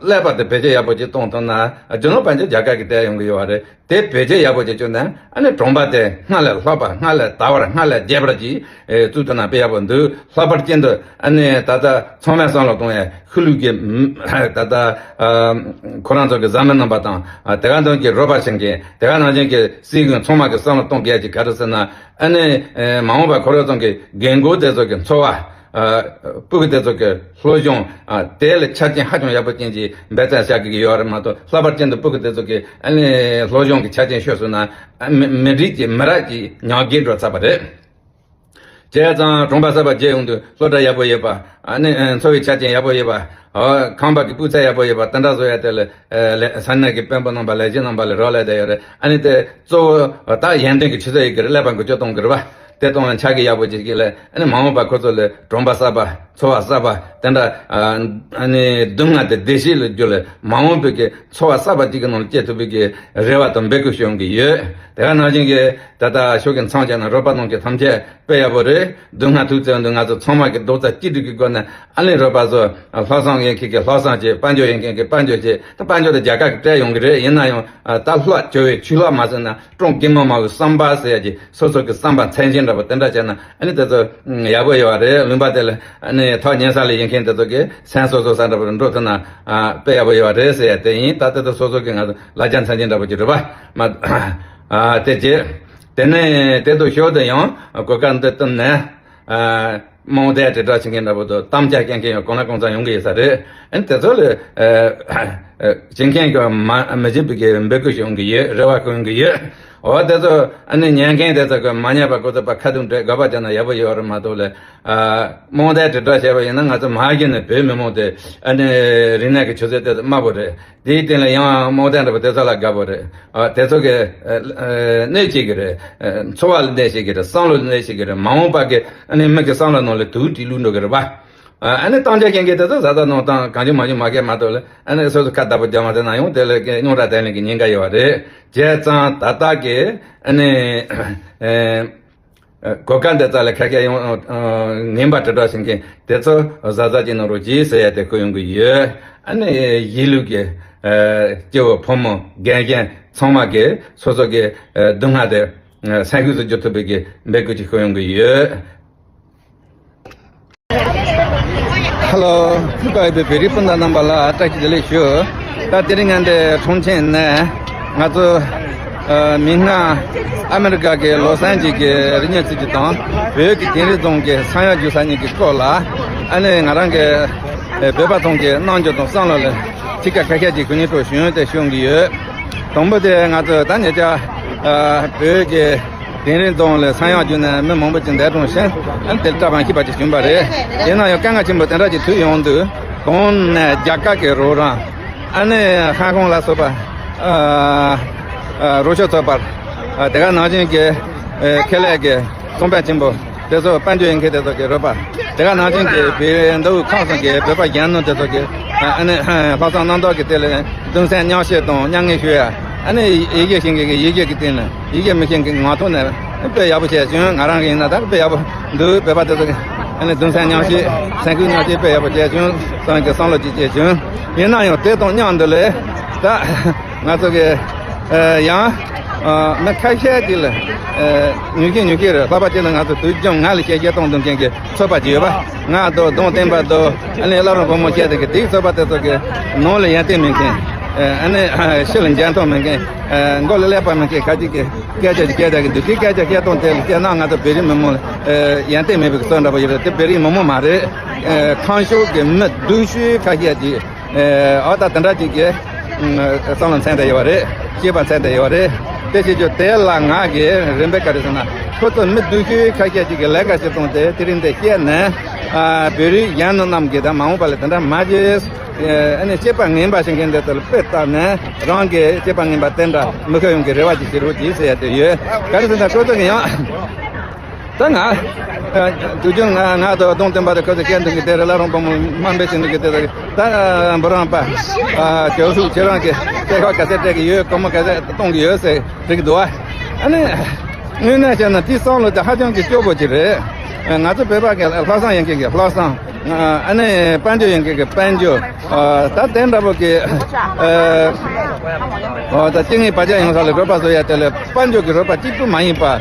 ཀླད་པ་དེ་བེད་སྤྱོད་ཡག་པོ་ཅིག་གཏོང་ཐུབ་ན་རྒྱུ་ནོར་དཔལ་འབྱོར་རྒྱ་གར་གི་སྤྲད་ཡོང་གི་ཡོད་བ་རེད། དེ་བེད་སྤྱོད་ཡག་པོ་བྱེད་རྒྱུ་ན་ཨ་ནི་གྲོང་པ་དེ་སྔར་ལས་ལྷག་པ་སྔར་ལས་དར་བར་སྔར་ལས་རྒྱས་པར་གྱིས་བཙུགས་ཐུབ་ན་དཔེ་ཡག་པོ་འདུག་ལྷག་པར་ཅན་དུ་ཨ་ནི་ད་ལྟ་ཚང་མས་བསམ་བློ་གཏོང་ཡ་ཤུལ་ལུས་ཀྱི་ད་ལྟ་ཁོ་རང་ཚོ་གི་བཟའ་མི་རྣམ་པ་དང་དེ་ག་ནང་བཞིན་གྱི་རོགས་པ་བྱེད་མཁན་དེ་ག་ནང་བཞིན་གྱི་སྲིད་གཞུང་ཚང་མ་གི་བསམ་བློ་གཏོང་དགོས་ཀྱི་ག་རེ་ཟེར་ན་ཨ་ནི་མ་འོངས་པ་ཁོ་རང་ཚོ་གི་རྒན་རྒོན་དེ་ཚོ་གི་འཚོ་བ། སྤུ་གུ་དེ་ཚོ་གི་སློབ་སྦྱོང་དེ་ལ་ཆ་རྐྱེན་ཧ་ཅང་ཡག་པོ་ཅན་གྱི་འབད་བརྩོན་བྱ་དགོས་ཀྱི་ཡོད་རེད་མ་གཏོགས་ལྷག་པར་ཅན་དུ་སྤུ་གུ་དེ་ཚོ་གི་ཨ་ནི་སློབ་སྦྱོང་གི་ཆ་རྐྱེན་ཤོར་སོང་ན་མི་མི་རིགས་ཀྱི་མི་རབས་ཀྱི་ཉམས་རྒུད་འགྲོ་ཚར་བ་རེད། བྱས་ཙང་གྲོང་པ་གསར་པ་མཇལ་ཡོང་དུས་སློབ་གྲྭ་ཡག་པོ་ཡོད་པ་ཨ་ནི་འཚོ་བའི་ཆ་རྐྱེན་ཡག་པོ་ཡོད་པ་ཁང་པ་གི་སྤུས་ཚད་ཡག་པོ་ཡོད་པ་དེ་འདྲ་བཟོ་ཡ་དེ་ལ་ས་གནས་ཀྱི་དཔོན་པོ་རྣམ་པ་ལས་བྱེད་རྣམ་པ་ལ་རོགས་ལས་བསྡད་ཡོད་རེད། ཨ་ནི་དེ་གཙོ་བོ་ད་ཡོན་ཏན་གྱི་ཆུ་ཚད་ཡོད་ཀྱི་རེད། ཀླད་པ་འགུལ་སྐྱོད་གཏོང་གི་རེད་བ། དེ་གཏོང་བའི་ཕྱག་གི་ཡག་པོ་ཅིག་གིས་ལས་ཨ་ནི་མ་འོངས་པ་ཁོ་ཚོ་ལ་གྲོང་པ་གསར་པ་འཚོ་བ་གསར་པ་དེ་འདྲ་ཨ་ནི་སྡུག་བསྔལ་དེ་བདེ་སྐྱིད་ལ་བསྒྱུར་ལས་མ་འོངས་པའི་གི་འཚོ་བ་གསར་པ་ཅིག་གི་ནང་ལ་སྐྱེལ་ཐུབ་པའི་གི་རེ་བ་དང་འབོད་སྐུལ་ཞུ་ཡོང་གི་ཡོད། དེ་ག་ནང་བཞིན་གྱི་ད་ལྟ་ཤོག་གི་མཚམས་བཅད་ན་རོགས་པ་གནང་མཁན་ཐམས་ཅད་དཔེ་ཡག་པོ་རེད། སྡུག་བསྔལ་ཐུག་ཚེ་འདི་ང་ཚོ་ཚང་མ་གི་རྡོག་རྩ་གཅིག་སྒྲིལ་གྱི་སྒོ་ནས་ཨ་ནི་རོགས་པ་ཚོ་ལྷག་བསམ་ཡོད་མཁན་གྱི་ལྷག་བསམ་བྱེད། དཔལ་འབྱོར་ཡོད་མཁན་གྱི་དཔལ་འབྱོར་བྱེད། ད་དཔལ་འབྱོར་དེ་རྒྱ་གར་གྱིས་སྤྲད་ཡོང་གི་རེད། ཡིན་ན་ཡང་ད་ལྷག་བཅོལ་བའི་ཆུ་ལྷག་མ་ཟེར་ན། ཀྲུང་གི་མི་མང་གི་བསམ་པ་ཟེར་ཡ་གྱི་སོ་སོ་གི་བསམ་པ་མཚན་ཅན་འདྲ་པོ་དེ་འདྲ་བྱས་ན་ཨ་ནི་དེ་ཚོ་ཡག་པོ་ཡོད་རེད། ལུང་པ་དེ་ལ་ཨ་ནི་ཐག་ཉེ་ས་ལ་ཡོད་མཁན་དེ་ཚོ་གི་སེམས་གསོ་གསོ་ས་འདྲ་པོ་འགྲོ་ཐུབ་ན་དཔེ་ཡག་པོ་ཡོད་རེད་ཟེར་ཡ་དེ་ཡིན། ད་དེ་ཚོ་སོ་སོ་གི་ང་ཚོ་ལ་རྒྱ་མཚན་ཅན་འདྲ་པོ་ཅིག་རེད་པ། མ་དེ་རྗེས་དེ་ནས་དེ་ཚོ་ཞོར་དུ་ཡང་གོ་སྐབས་འདི་བཏོན་ནས། རྨོངས་དད་དྲིལ་བསྒྲགས་བྱེད་མཁན་འདྲ་པོ་དང་དམ་བཅའ་བསྐྱེད་མཁན་ཡང་གང་ལ་གང་འཚམ་ཡོང་གི་ཡོད་ས་རེད། ཨ་ནི་དེ་ཚོ་ལ་བྱེད་མཁན་གྱི་མ་མི་བྱེད་པའི་གི་འབོད་སྐུལ་ཞུ་ཡོང་གི་ཡོད། རེ་བ་བསྐུལ་ཡོང་གི་ཡོད། འོ་དེ་ཚོ་ཨ་ནི་ཉན་མཁན་དེ་ཚོ་གི་མ་ཉན་པ་ཁོ་ཚོ་པ་ཁ་ཐུག་འདྲེ་དགག་པ་བྱས་ན་ཡག་པོ་ཡོད་རེད་མ་གཏོགས་ལ། རྨོངས་དད་དྲིལ་བསྒྲགས་བྱས་པ་ཡིན་ན་ང་ཚོ་མ་གཞི་ནས་བོད་མི་མང་དེ་ཨ་ནི་རིག་གནས་ཀྱི་ཆུ་ཚད་དེ་དམའ་པོ་རེད། དེའི་སྟེང་ལ་ཡང་རྨོངས་དད་འདྲ་པོ་དེ་ཚོ་ལ་དགའ་པོ་རེད། ཨ་དེ་ཚོ་གི་ཨ་ཨ་གནོད་བྱེད་ཀྱི་རེད། ཨ་འཚོ་བ་ལ་གནོད་བྱེད་ཀྱི་རེད། བསམ་བློ་ལ་གནོད་བྱེད་ཀྱི་རེད། མ་འོངས་པ་གི་ཨ་ནི་མི་གི་བསམ་བློ་ནང་ལ་དུག་དྲིལ་བླུགས་འགྲོ་གི་རེད་པ། ཨ་ཨ་ནི་གཏམ་བྱ་རྐྱང་རྐྱང་དེ་ཚོ་བཟའ་ཟླ་ནང་དང་གང་བྱུང་མང་བྱུང་མ་སྐད་མ་གཏོགས་ལ་ཨ་ནི་སོ་སོ་ཁ་བརྡ་པོ་རྒྱག་མ་ཐུབ་ན་ཡང་དེ་ལ་སྐད་རྙོག་དྲ་དེ་ལ་གི་ཉེན་ཁ་ཡོད་པ་རེད། བྱས་ཙང་ད་ལྟ་གི་ཨ་ནི་ཨ། གོ་སྐབས་འདི་ཙམ་ལ་ཁ་ཤས་ཡང་ངན་པ་དྲིལ་བསྒྲགས་བྱེད་མཁན་དེ་ཚོ་གཟབ་གཟབ་བྱེད་གནང་རོགས་གྱིས་ཟེར་ཡ་དེ་བསྐུལ་ཡོང་གི་ཡོད། ཨ་ནི་གཞིས་ལུས་ཀྱི་སྐྱེ་བོ་ཕོ་མོ་རྒན་གཞོན་ཚང་མ་གིས་སོ་སོ་གི་སྡུག་བསྔལ་དེ་སེམས་ཤུགས་སུ་འགྱུར་ཐུབ་པའི་གི་འབོད་སྐུལ་ཅིག་བསྐུལ་ཡོང་གི་ཡོད། ཧ་ལོ། ཕུལ་བ་ཡོད་པའི་བོད་རིགས་སྤུན་ཟླ་རྣམ་པ་ལ་བཀྲ་ཤིས་བདེ་ལེགས་ཞུ། ད་དེ་རིང་ང་འདི་ཁྲུང་ཆིང་ནས་ང་ཚོ་ཨ་མིག་སྔར་ཨ་མི་རི་ཀ་གི་ལོ་སན་ཇི་གི་རི་ཉག་ཚིག་ཅིག་དང་བོད་ཀྱི་དིང་རི་རྫོང་གི་ས་ཡག་རྒྱུག་ས་གཉིས་ཀྱི་སྐོར་ལ་ཨ་ནི་ང་རང་གི་ཨ་བོད་པ་ཚོ་གི་རྣམ་འགྱུར་དང་བསམ་བློ་ལ་ཚིག་ཁ་ཁ་ཤས་ཅིག་གུས་ཉན་སྤྲོ་ཞུ་ཡོང་དེ་ཞུ་གི་ཡོད། དང་པོ་དེ་ང་ཚོ་ད་ཉེ་ཆར་ཨ་བོད་ཀྱི་དིང་རི་རྫོང་ལ་ས་ཡག་རྒྱུག་ནས་མི་མང་པོ་ཅིག་འདས་གྲོངས་ཤིང་ཨ་ནི་དེར་སྐྲག་པ་སྐྱིད་པ་ཅིག་བྱུང་བ་རེད། ཡིན་ན་ཡང་དཀའ་ངལ་ཆེན་པོ་དེ་འདྲ་ཅིག་ཐུག་ཡོང་དུས་གོང་ནས་རྒྱ་གར་གྱི་རོགས་རམ། ཨ་ནི་ཧང་ཀོང་ལ་སོགས་པ་ཨ་ཨ་རོགས་སྐྱོར་ཚོགས་པ་ཨ་དེ་ག་ནང་བཞིན་གྱི་ཨ་ཁེ་ལས་ཀྱི་ཚོང་དཔོན་ཆེན་པོ་དེ་ཚོ་དཔལ་འབྱོར་ཡོད་མཁན་དེ་ཚོ་གི་རོགས་པ། དེ་ག་ནང་བཞིན་གྱི་བོད་མདོ་དབུས་ཁམས་གསུམ་གྱི་བོད་པ་གཞོན་ནུ་དེ་ཚོ་གི་ཨ་ནི་ལྷག་བསམ་རྣམ་དག་གི་དེ་ལ་གདུང་སེམས་མཉམ་སྐྱེད་དང་མཉམ་ངལ་ཞུ་ཡ། ཨ་ནི་ཡི་གེ་ཤེས་མཁན་གྱི་ཡི་གེ་གི་སྟེང་ནས། ཡི་གེ་མི་ཤེས་མཁན་ངག་ཐོག་ནས་དཔེ་ཡག་པོ་བྱས་བྱུང་། ང་རང་གི་ཡིན་ན་ད་དཔེ་ཡག་པོ་འདུག་བོད་པ་དེ་ཚོ་གི་ཨ་ནི་གདུང་སེམས་མཉམ་སྐྱེད་སེམས་ཁུར་མཉམ་སྐྱེད་དཔེ་ཡག་པོ་བྱས་བྱུང་བསམ་གྱི་བསམ་བློ་ཅིག་སྐྱེས་བྱུང་། ཡིན་ན་ཡང་དེ་དང་མཉམ་དུ་ལས་ད་ང་ཚོ་གི་ཨ་ཡང་ཨ་མི་ཁ་ཤས་ཅིག་ལ་ཨ་ཉུང་ཤས་ཉུང་ཤས་རེད། ལྷག་པར་ཅིག་ལ་ང་ཚོ་དུས་རྒྱུན་ང་ལ་བཤད་བཤད་གཏོང་གཏོང་མཁན་གྱི་ཚོད་དཔག་ཅིག་ཡོད་པ། ང་དང་གདོང་བསྟན་པ་དང་ཨ་ནི་བླ་རུང་བུ་མོ་བཤད་དེ་གི་དེའི་ཚོད་དཔག་དེ་ཚོ་གི་ནང་ལ་ཡོན་ཏན་མེད་མཁན། ཨ་ནི་ཕྱི་ལ་འཇོན་ཐང་མེད་མཁན། མགོ་ལ་ཀླད་པ་མེད་མཁན་ཁ་ཅིག་གིས་སྐད་ཆ་ཅིག་སྐད་ཆ་གི་འདུག་དེ་སྐད་ཆ་བཤད་སྟངས་དེ་ལ་བཤད་ན་ང་ཚོ་བོད་རིགས་མི་མང་ལ་ཡོན་ཏན་མེད་པའི་བཟོ་འདྲ་པོ་ཡོད་རེད། དེ་བོད་རིགས་མི་མང་མ་རེད། ཁམས་ཕྱོགས་ཀྱི་མི་སྡུག་ཤོས་ཁ་ཤས་ཀྱིས་ཨ་ད་དེ་འདྲ་ཅིག་གི་བསམ་བློ་མཚན་བསྡད་ཡོད་རེད། སྐྱེས་པ་མཚན་བསྡད་ཡོད་རེད། དེ་བྱེད་རྒྱུ་དེ་ལ་ང་གི་རིན་པས་ག་རེ་ཟེར་ན་ཁོ་ཚོ་མི་སྡུག་ཤོས་ཁ་ཤས་ཅིག་གི་ལས་ཀ་བྱེད་སྟངས་དེ་དེ་རིང་འདི་བཤད་ནས་བོད་རིགས་གཞོན་ནུ་རྣམས་ཀྱིས་ད་མ་འོངས་པ་ལ་དེ་འདྲ་མ་བྱེད། ཨ་ནི་སྐྱེས་པ་ངན་པ་བྱེད་མཁན་དེ་ཚོ་ལ་དཔེ་བལྟས་ནས་རང་གི་སྐྱེས་པ་ངན་པ་དེ་འདྲ་མི་ཁ་ཡོང་གི་རེ་བ་ཅིག་བྱེད་རོགས་གྱིས་ཟེར་ཡ་དེ་ཡོད། ག་རེ་ཟེར་ན་ཁོ་ཚོ་གི་ཡང་ ད་ང་དུས་རྒྱུན་ང་ང་དང་གདོང་སྟོན་པ་དང་ཁོ་ཚོ་སྐད་འདོན་གི་དེ་རེད། བླ་རུང་བུ་མོ་དམའ་འབེབས་བྱེད་འདོན་གི་དེ་རེད། ད་འབུམ་རམས་པ་ཇོ་ཧྥུ་ཁྱེད་རང་གི་གསལ་ཁ་ག་ཚད་སྤྲད་གི་ཡོད། སྒོར་མོ་ག་ཚད་གཏོང་གི་ཡོད་ཟེར་རིག་འདུག་ཨ། ཨ་ནི་དངོས་གནས་བཤད་ན་དེའི་བསམ་བློ་དེ་ཧ་ཅང་གི་སྐྱོ་པོ་ཅིག་རེད། ང་ཚོ་བོད་པ་གི་ལྷག་བསམ་ཡོད་མཁན་གི་ལྷག་བསམ། ཨ་ནི་དཔལ་འབྱོར་ཡོད་མཁན་གི་དཔལ་འབྱོར། ཨ། ད་དེ་འདྲ་པོ་གི། ཨ། ཨ། ད་སྐྱེ་དངོས་བར་ཆད་ཡོང་ས་ལ་རོགས་པ་བཟོ་ཡ་དེ་ལ་དཔལ་འབྱོར་གྱི་རོགས་པ་གཅིག་པུ་མ་ཡིན་པ། ཨ།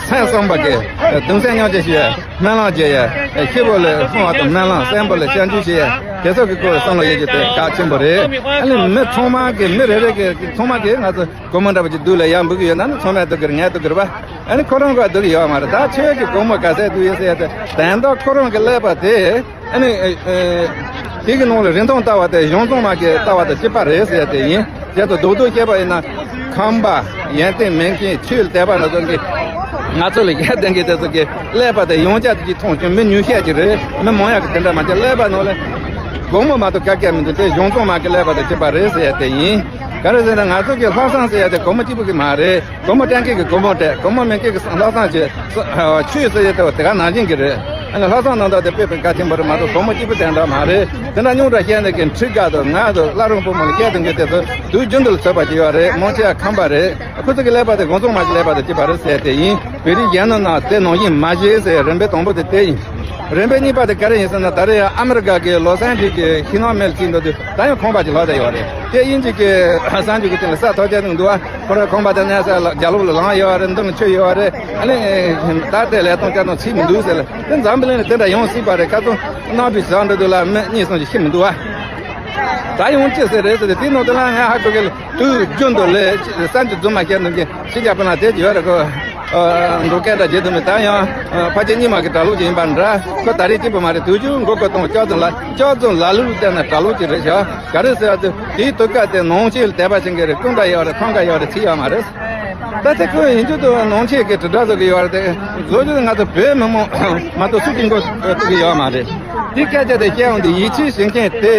སེམས་བསམ་པ་གི། ཨ། གདུང་སེམས་མཉམ་སྐྱེད་ཞུ་ཡ། སྨོན་ལམ་རྒྱག་ཡ། ཨ། སྐྱེ་བོ་ལ་བསྔོ་བ་དང་སྨོན་ལམ། བཙན་པོ་ལ་སྐྱབས་འཇུག་བྱེད་ཡ། དེ་ཚོ་གི་སྐོར་བསམ་བློ་ཡོད་རྒྱུ་དེ་གལ་ཆེན་པོ་རེད། ཨ་ནི་མི་ཚང་མ་གི། མི་རེ་རེ་གི་ཚང་མ་གི་ང་ཚོ་སྒོར་མོ་འདྲ་པོ་ཅིག་སྡུག་ལ་ཡར་འབུལ་གི་ཡོད་ན་ནི་ཚང་མས་སྡུག་གི་རེད། ངས་སྡུག་གི་རེད་པ། ཨ་ནི་ཁོ་རང་ག་སྡུག་ཡོད་མ་རེད། ད་ཁྱོད་ཀྱི་སྒོར་མོ་ག་ཚད་སྡུག་ཡོད་ཟེར་ཡ་དེ་དོན་དག་ཁོ་རང་གི་ཀླད་པ་དེ། ཨ་ནི། ཨ། དེ་གི་ནང་ལ་རིན་ཐང་ལྟ་བ་དེ་གཞུང་བཙོང་མ་གི་ལྟ་བ་དང་གཅིག་པ་རེད་ཟེར་ཡ་དེ་ཡིན། དེ་ཚོ་རྡོག་རྡོག་བཤད་པ་ཡིན་ན། ཁམས་པ། ཡོན་ཏན་མེད་མཁན། ཆོས་ལ་དད་པ་ན་ཚོ་གི། ང་ཚོ་ལ་ཡ་ལྡན་གི་དེ་ཚོ་གི་ཀླད་པ་དེ་ཡང་བསྐྱར་དེ་གཅིག་མཐོང་བྱུང་། མི་ཉུང་ཤས་ཅིག་རེད། མི་མང་ཡག་གི་དེ་འདྲ་མ་བྱས། ཀླད་པ་ནང་ལ་སྒོར་མོ་མ་གཏོགས་ག་གེ་མི་འདུག་དེ་གཞུང་བཙོང་མ་གི་ཀླད་པ་དང་གཅིག་པ་རེད་ཟེར་ཡ་དེ་ཡིན། ག་རེ་ཟེར་ན་ང་ཚོ་གི་ལྷག་བསམ་ཟེར་ཡ་དེ་སྒོར་མོ་གཅིག་པུ་གི་མ་རེད། སྒོར་མོ་སྤྲད་མཁན་གྱིས་སྒོར་མོ་སྤྲད། སྒོར་མོ་མེད་མཁན་གྱིས་ལྷག་བསམ་བྱེད། ཆོས་ཟེར་ཡ་དེ་དེ་ག་ནང་བཞིན་གྱི་རེད། ཨ་ནི་ལྷག་བསམ་རྣམ་དག་དེ་དཔེ་དཔེ་གལ་ཆེན་པོ་རེད་མ་གཏོགས་སྒོར་མོ་གཅིག་པུ་དེ་འདྲ་མ་རེད། དེ་འདྲ་རྙོག་དྲ་བཤད་ནས་ཀྱི་ཁྲི་དགའ་དང་ང་དང་བླ་རུང་བུ་མོ་ལ་བཤད་དོན་གྱི་དེ་ཚོ་དུས་རྒྱུན་དུ་ལ་ཚོད་པ་ཅིག་ཡོད་རེད། མང་ཆེ་བ་ཁམས་པ་རེད། ཁོ་ཚོ་གི་ཀླད་པ་དེ་སྒོར་བཙོང་མ་གི་ཀླད་པ་དང་གཅིག་པ་རེད་ཟེར་དེ་ཡིན། བོད་རིགས་གཞན་ནང་ན་དེ་ནང་བཞིན་མ་བྱེད་ཟེར་རིམ་པའི་དང་པོ་དེ་དེ་ཡིན། རིམ་པའི་གཉིས་པ་དེ་ག་རེ་ཡིན་ཟེར་ན། ད་རེས་ཡང་ཨ་མི་རི་ཀ་གི་ལོ་སན་ཇི་གི་ཤིང་ནགས་མལ་ཅིག་འདུག་དུས། ད་ཡང་ཁང་པ་ཅིག་ལོག་བསྡད་ཡོད་རེད། དེ་དབྱིན་ཇི་གི་གསར་འགྱུར་གི་སྟེང་ལ་གསར་ཐག་བཅད་གནང་འདུག་ཨ། ཁོ་རང་ཁང་པ་དེ་གནས་ས་ལ་རྒྱ་ལོག་ལ་ལངས་ཡོད་རེད། མདུན་ཆོད་ཡོད་རེད། ཨ་ནི་ད་ལྟའི་ལས་སྟངས་སྐྱ་སྟངས་ཚིག་མི་འདུག་ཟེར་ལ། དེ་འཛམ་བུ་གླིང་ལ་དེ་འདྲ་ཡོང་སྲིད་པ་རེད། ཁ་སང་གནམ་གྲུ་ཟག་འགྲོ་དུས་ལ་མི་གཉིས་གསུམ་ཞིག་ཤི་མི་འདུག་ཨ། ད་ཡོང་ཅི་ཟེར་རེད་ཟེར་ཏེ། དེའི་ནང་དུ་ལ་ང་ཧ་གོ་གི། དུས་རྒྱུན་དུ་ལས་གསར་འགྱུར་རྫུན་མ་བཤད་འདུག་མཁན་ཕྱི་རྒྱལ་པ་ན་དེ་ཡོད་རེད་ཁོ། འགྲོ་སྐད་འདྲ་བརྗེད་འདུག་མེད། ད་ཡང་ཕལ་ཆེར་རྙིང་མ་གི་གྲྭ་ལོག་ཅིག་ཡིན་པ་འདྲ། ཁོ་ད་རེས་གཅིག་པུ་མ་རེད། དུས་རྒྱུན་མགོ་སྐོར་གཏོང་། སྐྱག་རྫུན་ལ། སྐྱག་རྫུན་ལ་ལུག་བལྟས་ན་གྲྭ་ལོག་ཅིག་རེད་ཤག་ག་རེ་ཟེར་ཡ་དེ། དེའི་དུས་སྐབས་དེ་ནང་ཆོས་ལ་དད་པ་བྱེད་མཁན་རེད། སྐུ་འདྲ་ཡོད་རེད། ཐང་ག་ཡོད་རེད། ཚིག་ཡོད་མ་རེད། ད་དེ་ཁོས་ཡིན་རྒྱུ་དུ་ནང་ཆོས་ཀྱི་དྲིལ་བསྒྲགས་བཟོ་གི་ཡོད་རེད་དེ། བཟོ་རྒྱུ་དུ་ང་ཚོ་བོད་མི་མང་མ་གཏོགས་སུ་གཅིག་མགོ་གཏུག་གི་ཡོད་མ་རེད། དེ་སྐད་ཆ་དེ་བཤད་ཡོང་དུས། ཡིད་ཆེས་བྱེད་མཁན་དེ་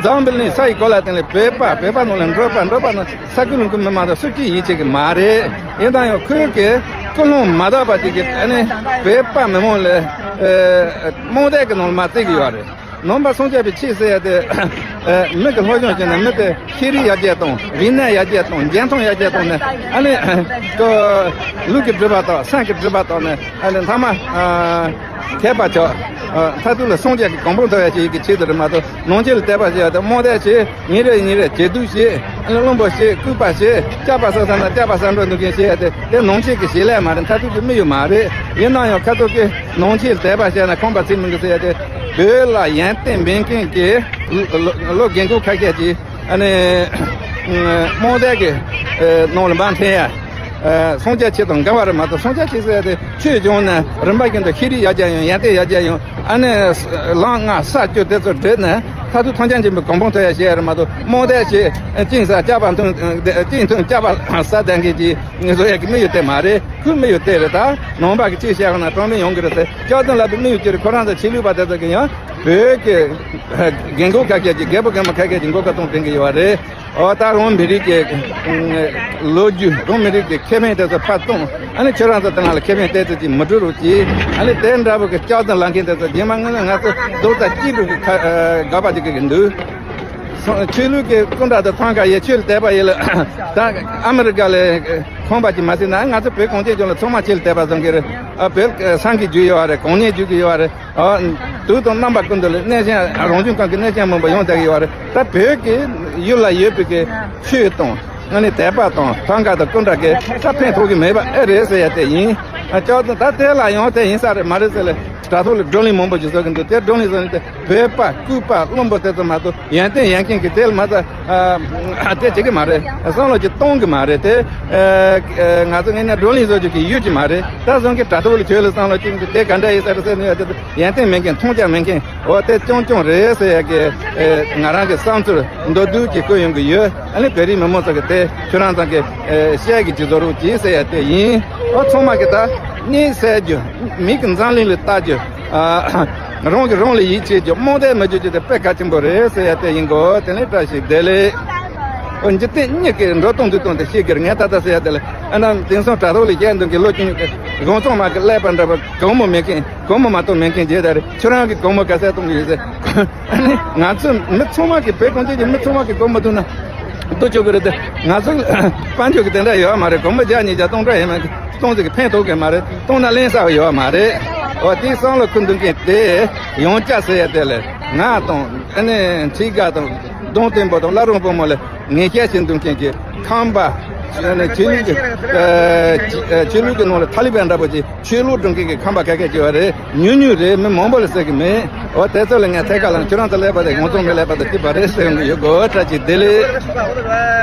འཛམ་བུ་གླིང་ས་ཡི་གོ་ལ་སྟེང་ལ་བོད་པ། བོད་པ་ནང་ལ་འབྲོག་པ། འབྲོག་པ་ནང་ས་ཁུལ་ལུང་ཁུལ་མི་མང་དང་སུ་གཅིག་ཡིད་ཆེས་ཀྱི་མ་རེད། ཡིན་ད་ཡང་ཁོས་ཀྱི་ཀུན་སློང་མ་དག་པ་ཅིག་གིས་ཨ་ནི་བོད་པ་མི་མང་ལ་ཨ་རྨོངས་དད་ཀྱི་ནང་ལ་མ་བརྩི་གི་ཡོད་རེད། ནང་པ་སངས་རྒྱས་པའི་ཆོས་ཟེར་ཡ་དེ་ཨ་མི་གི་སློབ་སྦྱོང་བྱས་ན་མི་དེ་ཤེས་རིག་ཡར་རྒྱས་གཏོང་། རིག་གནས་ཡར་རྒྱས་གཏོང་། འཇོན་ཐང་ཡར་རྒྱས་གཏོང་ནས། ཨ་ནི་ཨ་ལུས་ཀྱི་སྒྲིབ་པ་དག། སེམས་ཀྱི་སྒྲིབ་པ་དག་ནས། ཨ་ནི་མཐའ་མ་ཨ་མཁས་པ་ཆགས། ཨ་མཐར་ཐུག་ལ་སངས་རྒྱས་ཀྱི་གོ་འཕང་ཐོབ་ཡ་ཞིག་གི་ཆེད་དུ་རེད་མ་གཏོགས། ནང་ཆོས་ལ་དད་པ་བྱེད་ཡ་དེ་རྨོངས་དད་བྱེད། ཉིན་རེ་ཉིན་རེ་བྱེད་སྡུག་བྱེད། ཨ་ནི་བླུན་པོ་བྱེད། ལྐུགས་པ་བྱེད། སྐྱག་པ་ཟ་ཟ་ན་སྐྱག་པ་ཟ་འགྲོ་འདུག་མཁན་བྱེད་ཡ་དེ། དེ་ནང་ཆོས་ཀྱི་བྱེད་ལས་མ་རེད། མཐར་ཐུག་གི་དམིགས་ཡུལ་མ་རེད། ཡིན་ན་ཡང་ཁ་ཐུག་གི་ནང་ཆོས་ལ་དད་པ་བྱས་ན་ཁང་པ་ཚིག་མི་འདུག་ཟེར་ཡ་དེ། བོད་ལ་ཡོན་ཏན་མེད་མཁན་གྱི་ལོ་ལོ་རྒན་འཁོགས་ཁ་ཤས་ཀྱིས་ཨ་ནི་རྨོངས་དད་ཀྱི་ནང་ལ་མ་འཐེན་ཡ། སངས་རྒྱས་ཆོས་དང་འགལ་བ་རེད་མ་གཏོགས། སངས་རྒྱས་ཆོས་ཟེར་ཡ་དེ་ཆོས་སྦྱངས་ནས་རིམ་པ་བཞིན་དུ་ཤེས་རིག་ཡར་རྒྱས་ཡོང་། ཡོན་ཏན་ཡར་རྒྱས་ཡོང་། ཨ་ནི་ལམ་ལྔ་ས་བཅུ་དེ་ཚོ་བསྒྲིལ་ནས་མཐར་ཐུག་ཐམས་ཅད་མཁྱེན་པའི་གོ་འཕང་ཐོབ་ཡ་བྱེད་ཡ་རེད་མ་གཏོགས། རྨོངས་དད་བྱེད། གཅིན་ཟ་སྐྱག་པ་འཐུང་། གཅིན་འཐུང་སྐྱག་པ་ཟ་བསྡད་མཁན་གྱི་ངེད་ཚོ་ཡ་གི་དམིགས་ཡུལ་དེ་མ་རེད། ཁོའི་དམིགས་ཡུལ་དེ་རེད། ད་ནང་པ་གི་ཅི་བྱས་ན་གྲངས་མེད་ཡོང་གི་རེད་ཟེར། སྐྱག་རྫུན་ལབ་པའི་དམིགས་ཡུལ་ཅི་རེད། ཁོ་རང་ཚོ་ཆོས་ལུགས་པ་དེ་ཚོ་གི་ཡང་བོད་ཀྱི་རྒན་འཁོགས་ཁ་ཤས་ཀྱིས། རྒད་པོ་རྒན་མོ་ཁ་ཤས་ཀྱིས་མགོ་སྐོར་གཏོང་བསྟན་གྱི་ཡོད་རེད། ཨོ། ད་རང་མི་རིགས་ཀྱི་ལོ་རྒྱུས། རང་མི་རིགས་ཀྱི་ཁེ་ཕན་དེ་ཚོ་ཕར་གཏོང་། ཨ་ནི་ཁྱོད་རང་ཚོ་དེ་ནང་ལ་ཁེ་ཕན་དེ་ཚོ་ཅིག་མི་སྒྲུབ་རོགས་གྱིས། ཨ་ནི་དེ་འདྲ་པོ་གི་སྐྱག་རྫུན་ལབ་མཁན་དེ་ཚོ་རྗེས་མ་སྔོན་ལ་ང་ཚོ་རྡོག་རྩ་གཅིག་སྒྲིལ་གྱི་ཁ་ཨ་དགག་པ་ཅིག་གི་འདུག་སོ། ཆོས་ལུགས་ཀྱི་སྐུ་འདྲ་དང་ཐང་ག་ཡི་ཆོས་ལ་དད་པ་ཡིན་ལ། ད་ཨ་མི་རི་ཀ་ལ་ཁང་པ་ཅིག་མ་ཟིན་ན། ང་ཚོ་བོད་གངས་ཅན་ལྗོངས་ལ་ཚང་མ་ཆོས་ལ་དད་པ་བཟང་གི་རེད། ཨ་བོད་སངས་རྒྱས་རྒྱུ་ཡོད་རེད། གོང་ནས་རྒྱུ་གི་ཡོད་རེད། ཨ་དུས་དང་རྣམ་པ་ཀུན་ཏུ་ལ་གནས་ཆེན། རང་བྱུང་ཁམས་ཀྱི་གནས་ཆེན་མང་པོ་ཡོང་བསྡད་ཀྱི་ཡོད་རེད། ད་བོད་ཀྱི་ཡུལ་ལ་ཡོད་པའི་གི་ཆོས་དང་ཨ་ནི་དད་པ་དང་ཐང་ག་དང་སྐུ་འདྲ་གི་ད་ཕན་ཐོགས་ཀྱི་མེད་པ་ཨེ་རེད་ཟེར་ཡ་དེ་ཡིན། ཨ་ཅག་ད་དེ་ལ་ཡང་དེ་ཡིན་ས་རེད་མ་རེད་ཟེར་ལ། དྲ་ཐོག་ལ་བགྲོ་གླེང་མང་པོ་ཞིག་བཟོ་གི་འདུག་དེ་བགྲོ་གླེང་བཟོ་ནས་དེ་བོད་པ་ལྐུགས་པ་བླུན་པོ་དེ་ཚོ་མ་གཏོགས། ཡོན་ཏན་ཡོད་མཁན་གྱི་དེ་ལ་མ་ཚད། ཨ་དེ་བྱེད་ཀྱི་མ་རེད། བསམ་བློ་ཅིག་གཏོང་གི་མ་རེད་དེ། ཨ་ང་ཚོ་ངས་ནས་བགྲོ་གླེང་བཟོ་རྒྱུ་གི་ཡོད་ཀྱི་མ་རེད། ད་བཟང་གི་དྲ་ཐོག་ལ་ཁྱོད་ལ་བསམ་བློ་ཅིག་འདུག་དེ་ག་འདྲ་ཡིན་ས་རེད་ཟེར་ནས་ཡོད་དེ། ཡོན་ཏན་མེད་མཁན། མཐོང་རྒྱ་མེད་མཁན། འོ་དེ་རྐྱང་རྐྱང་རེད་ཟེར་ཡ་གི་ཨེ་ང་རང་གི་བསམ་ཚུལ་མདོར་བསྡུས་ཀྱི་བཀོད་ཡོང་གི་ཡོད། ཨ་ནི་བོད་རིགས་མི་མང་ཚོ་གི་དེ་ཁྱོད་རང་ཚང་གི་ཨེ་བཤད་གི་ཅིག་བཟོ་རོགས་གྱིས་ཟེར་ཡ་དེ་ཡིན། འོ་ཚང་མ་གི་ད་གཉིད་སད་རྒྱུ། མིག་གི་འཛམ་གླིང་ལ་ལྟ་རྒྱུ། ཨ་རང་གི་རང་ལ་ཡིད་ཆེས་རྒྱུ། རྨོངས་དད་མི་རྒྱུ་རྒྱུ་དེ་དཔེ་གལ་ཆེན་པོ་རེད་ཟེར་ཡ་དེ་ཡིན་གོ། དེ་ནས་བཀྲ་ཤིས་བདེ་ལེགས། འོ་འཇིག་རྟེན་གཉིས་ཀྱི་འགྲོ་སྟངས་འདུག་སྟངས་དེ་ཤེས་ཀྱི་རེད། ངས་ད་ལྟ་ཟེར་ཡ་དེ་ལ་ཨ་ནམ་དེང་སང་དྲ་ཐོག་ལ་བཤད་འདུག་གི་ལོ་ཆུང་ཆུང་གི་གང་ཚང་མ་གི་ཀླད་པ་འདྲ་པོ་གང་མོ་མེད་མཁན་གང་མོ་མ་གཏོགས་མེད་མཁན་བྱས་ད་རེད། ཁྱོད་རང་གི་གང་མོ་ག་ཚད་གཏོང་གི་ཡོད་ཟེར། ཨ་ནི་ང་ཚོ་མི་ཚང་མ་གི་བོད་གངས་ཅན་གྱི་མི་ཚང་མ་གི་གང་མོ་ཐུག་ན་ལྟོས་ཆོག་གི་རེད་དེ། ང་ཚོ་དཔལ་འབྱོར་གི་དེ་འདྲ་ཡོད་མ་རེད། གང་མོ་བརྒྱ་ཉིས་བརྒྱ་སྟོང་ཕྲག་ཡོད་མ་གི་སྟོང་ཟིག་གི་ཕན་ཐོགས་གི་མ་རེད། སྟོང་ན་ལེན་ས་ཡོད་མ་རེད། འོ་དེའི་བསམ་བློ་ཁུར་འདུག་མཁན་དེ་ཡང་བསྐྱར་ཟེར་ཡ་དེ་ལ་ང་དང་ཨ་ནི་འཁྲིས་དགའ་དང་གདོང་བསྟན་པོ་དང་བླ་རུང་བུ་མོ་ལ་ངན་བཤད་བྱེད་འདུག་མཁན་གྱི་ཁམས་པ། ཨ་ནི་ཆོས་ལུགས་ཀྱི་ཨ་ཆོས་ལུགས་ཀྱི་ནང་ལ་ཐ་ལི་བན་འདྲ་པོ་ཅིག་ཆོས་ལུགས་སྒྲུབ་མཁན་གྱི་ཁམས་པ་ག་གེ་ཅིག་ཡོད་རེད། ཉུང་ཉུང་རེད། མི་མང་པོ་ལ་ཟེར་གི་མེད། འོ་དེ་ཚོ་ལ་ངས་ཐད་ཀ་ལ་ཁྱོད་རང་ཚོ་ཀླད་པ་དེ་ང་ཚོ་མི་ཀླད་པ་དང་གཅིག་པ་རེད་ཟེར་གི་ཡོད་དགོས། བཀྲ་ཤིས་བདེ་ལེགས།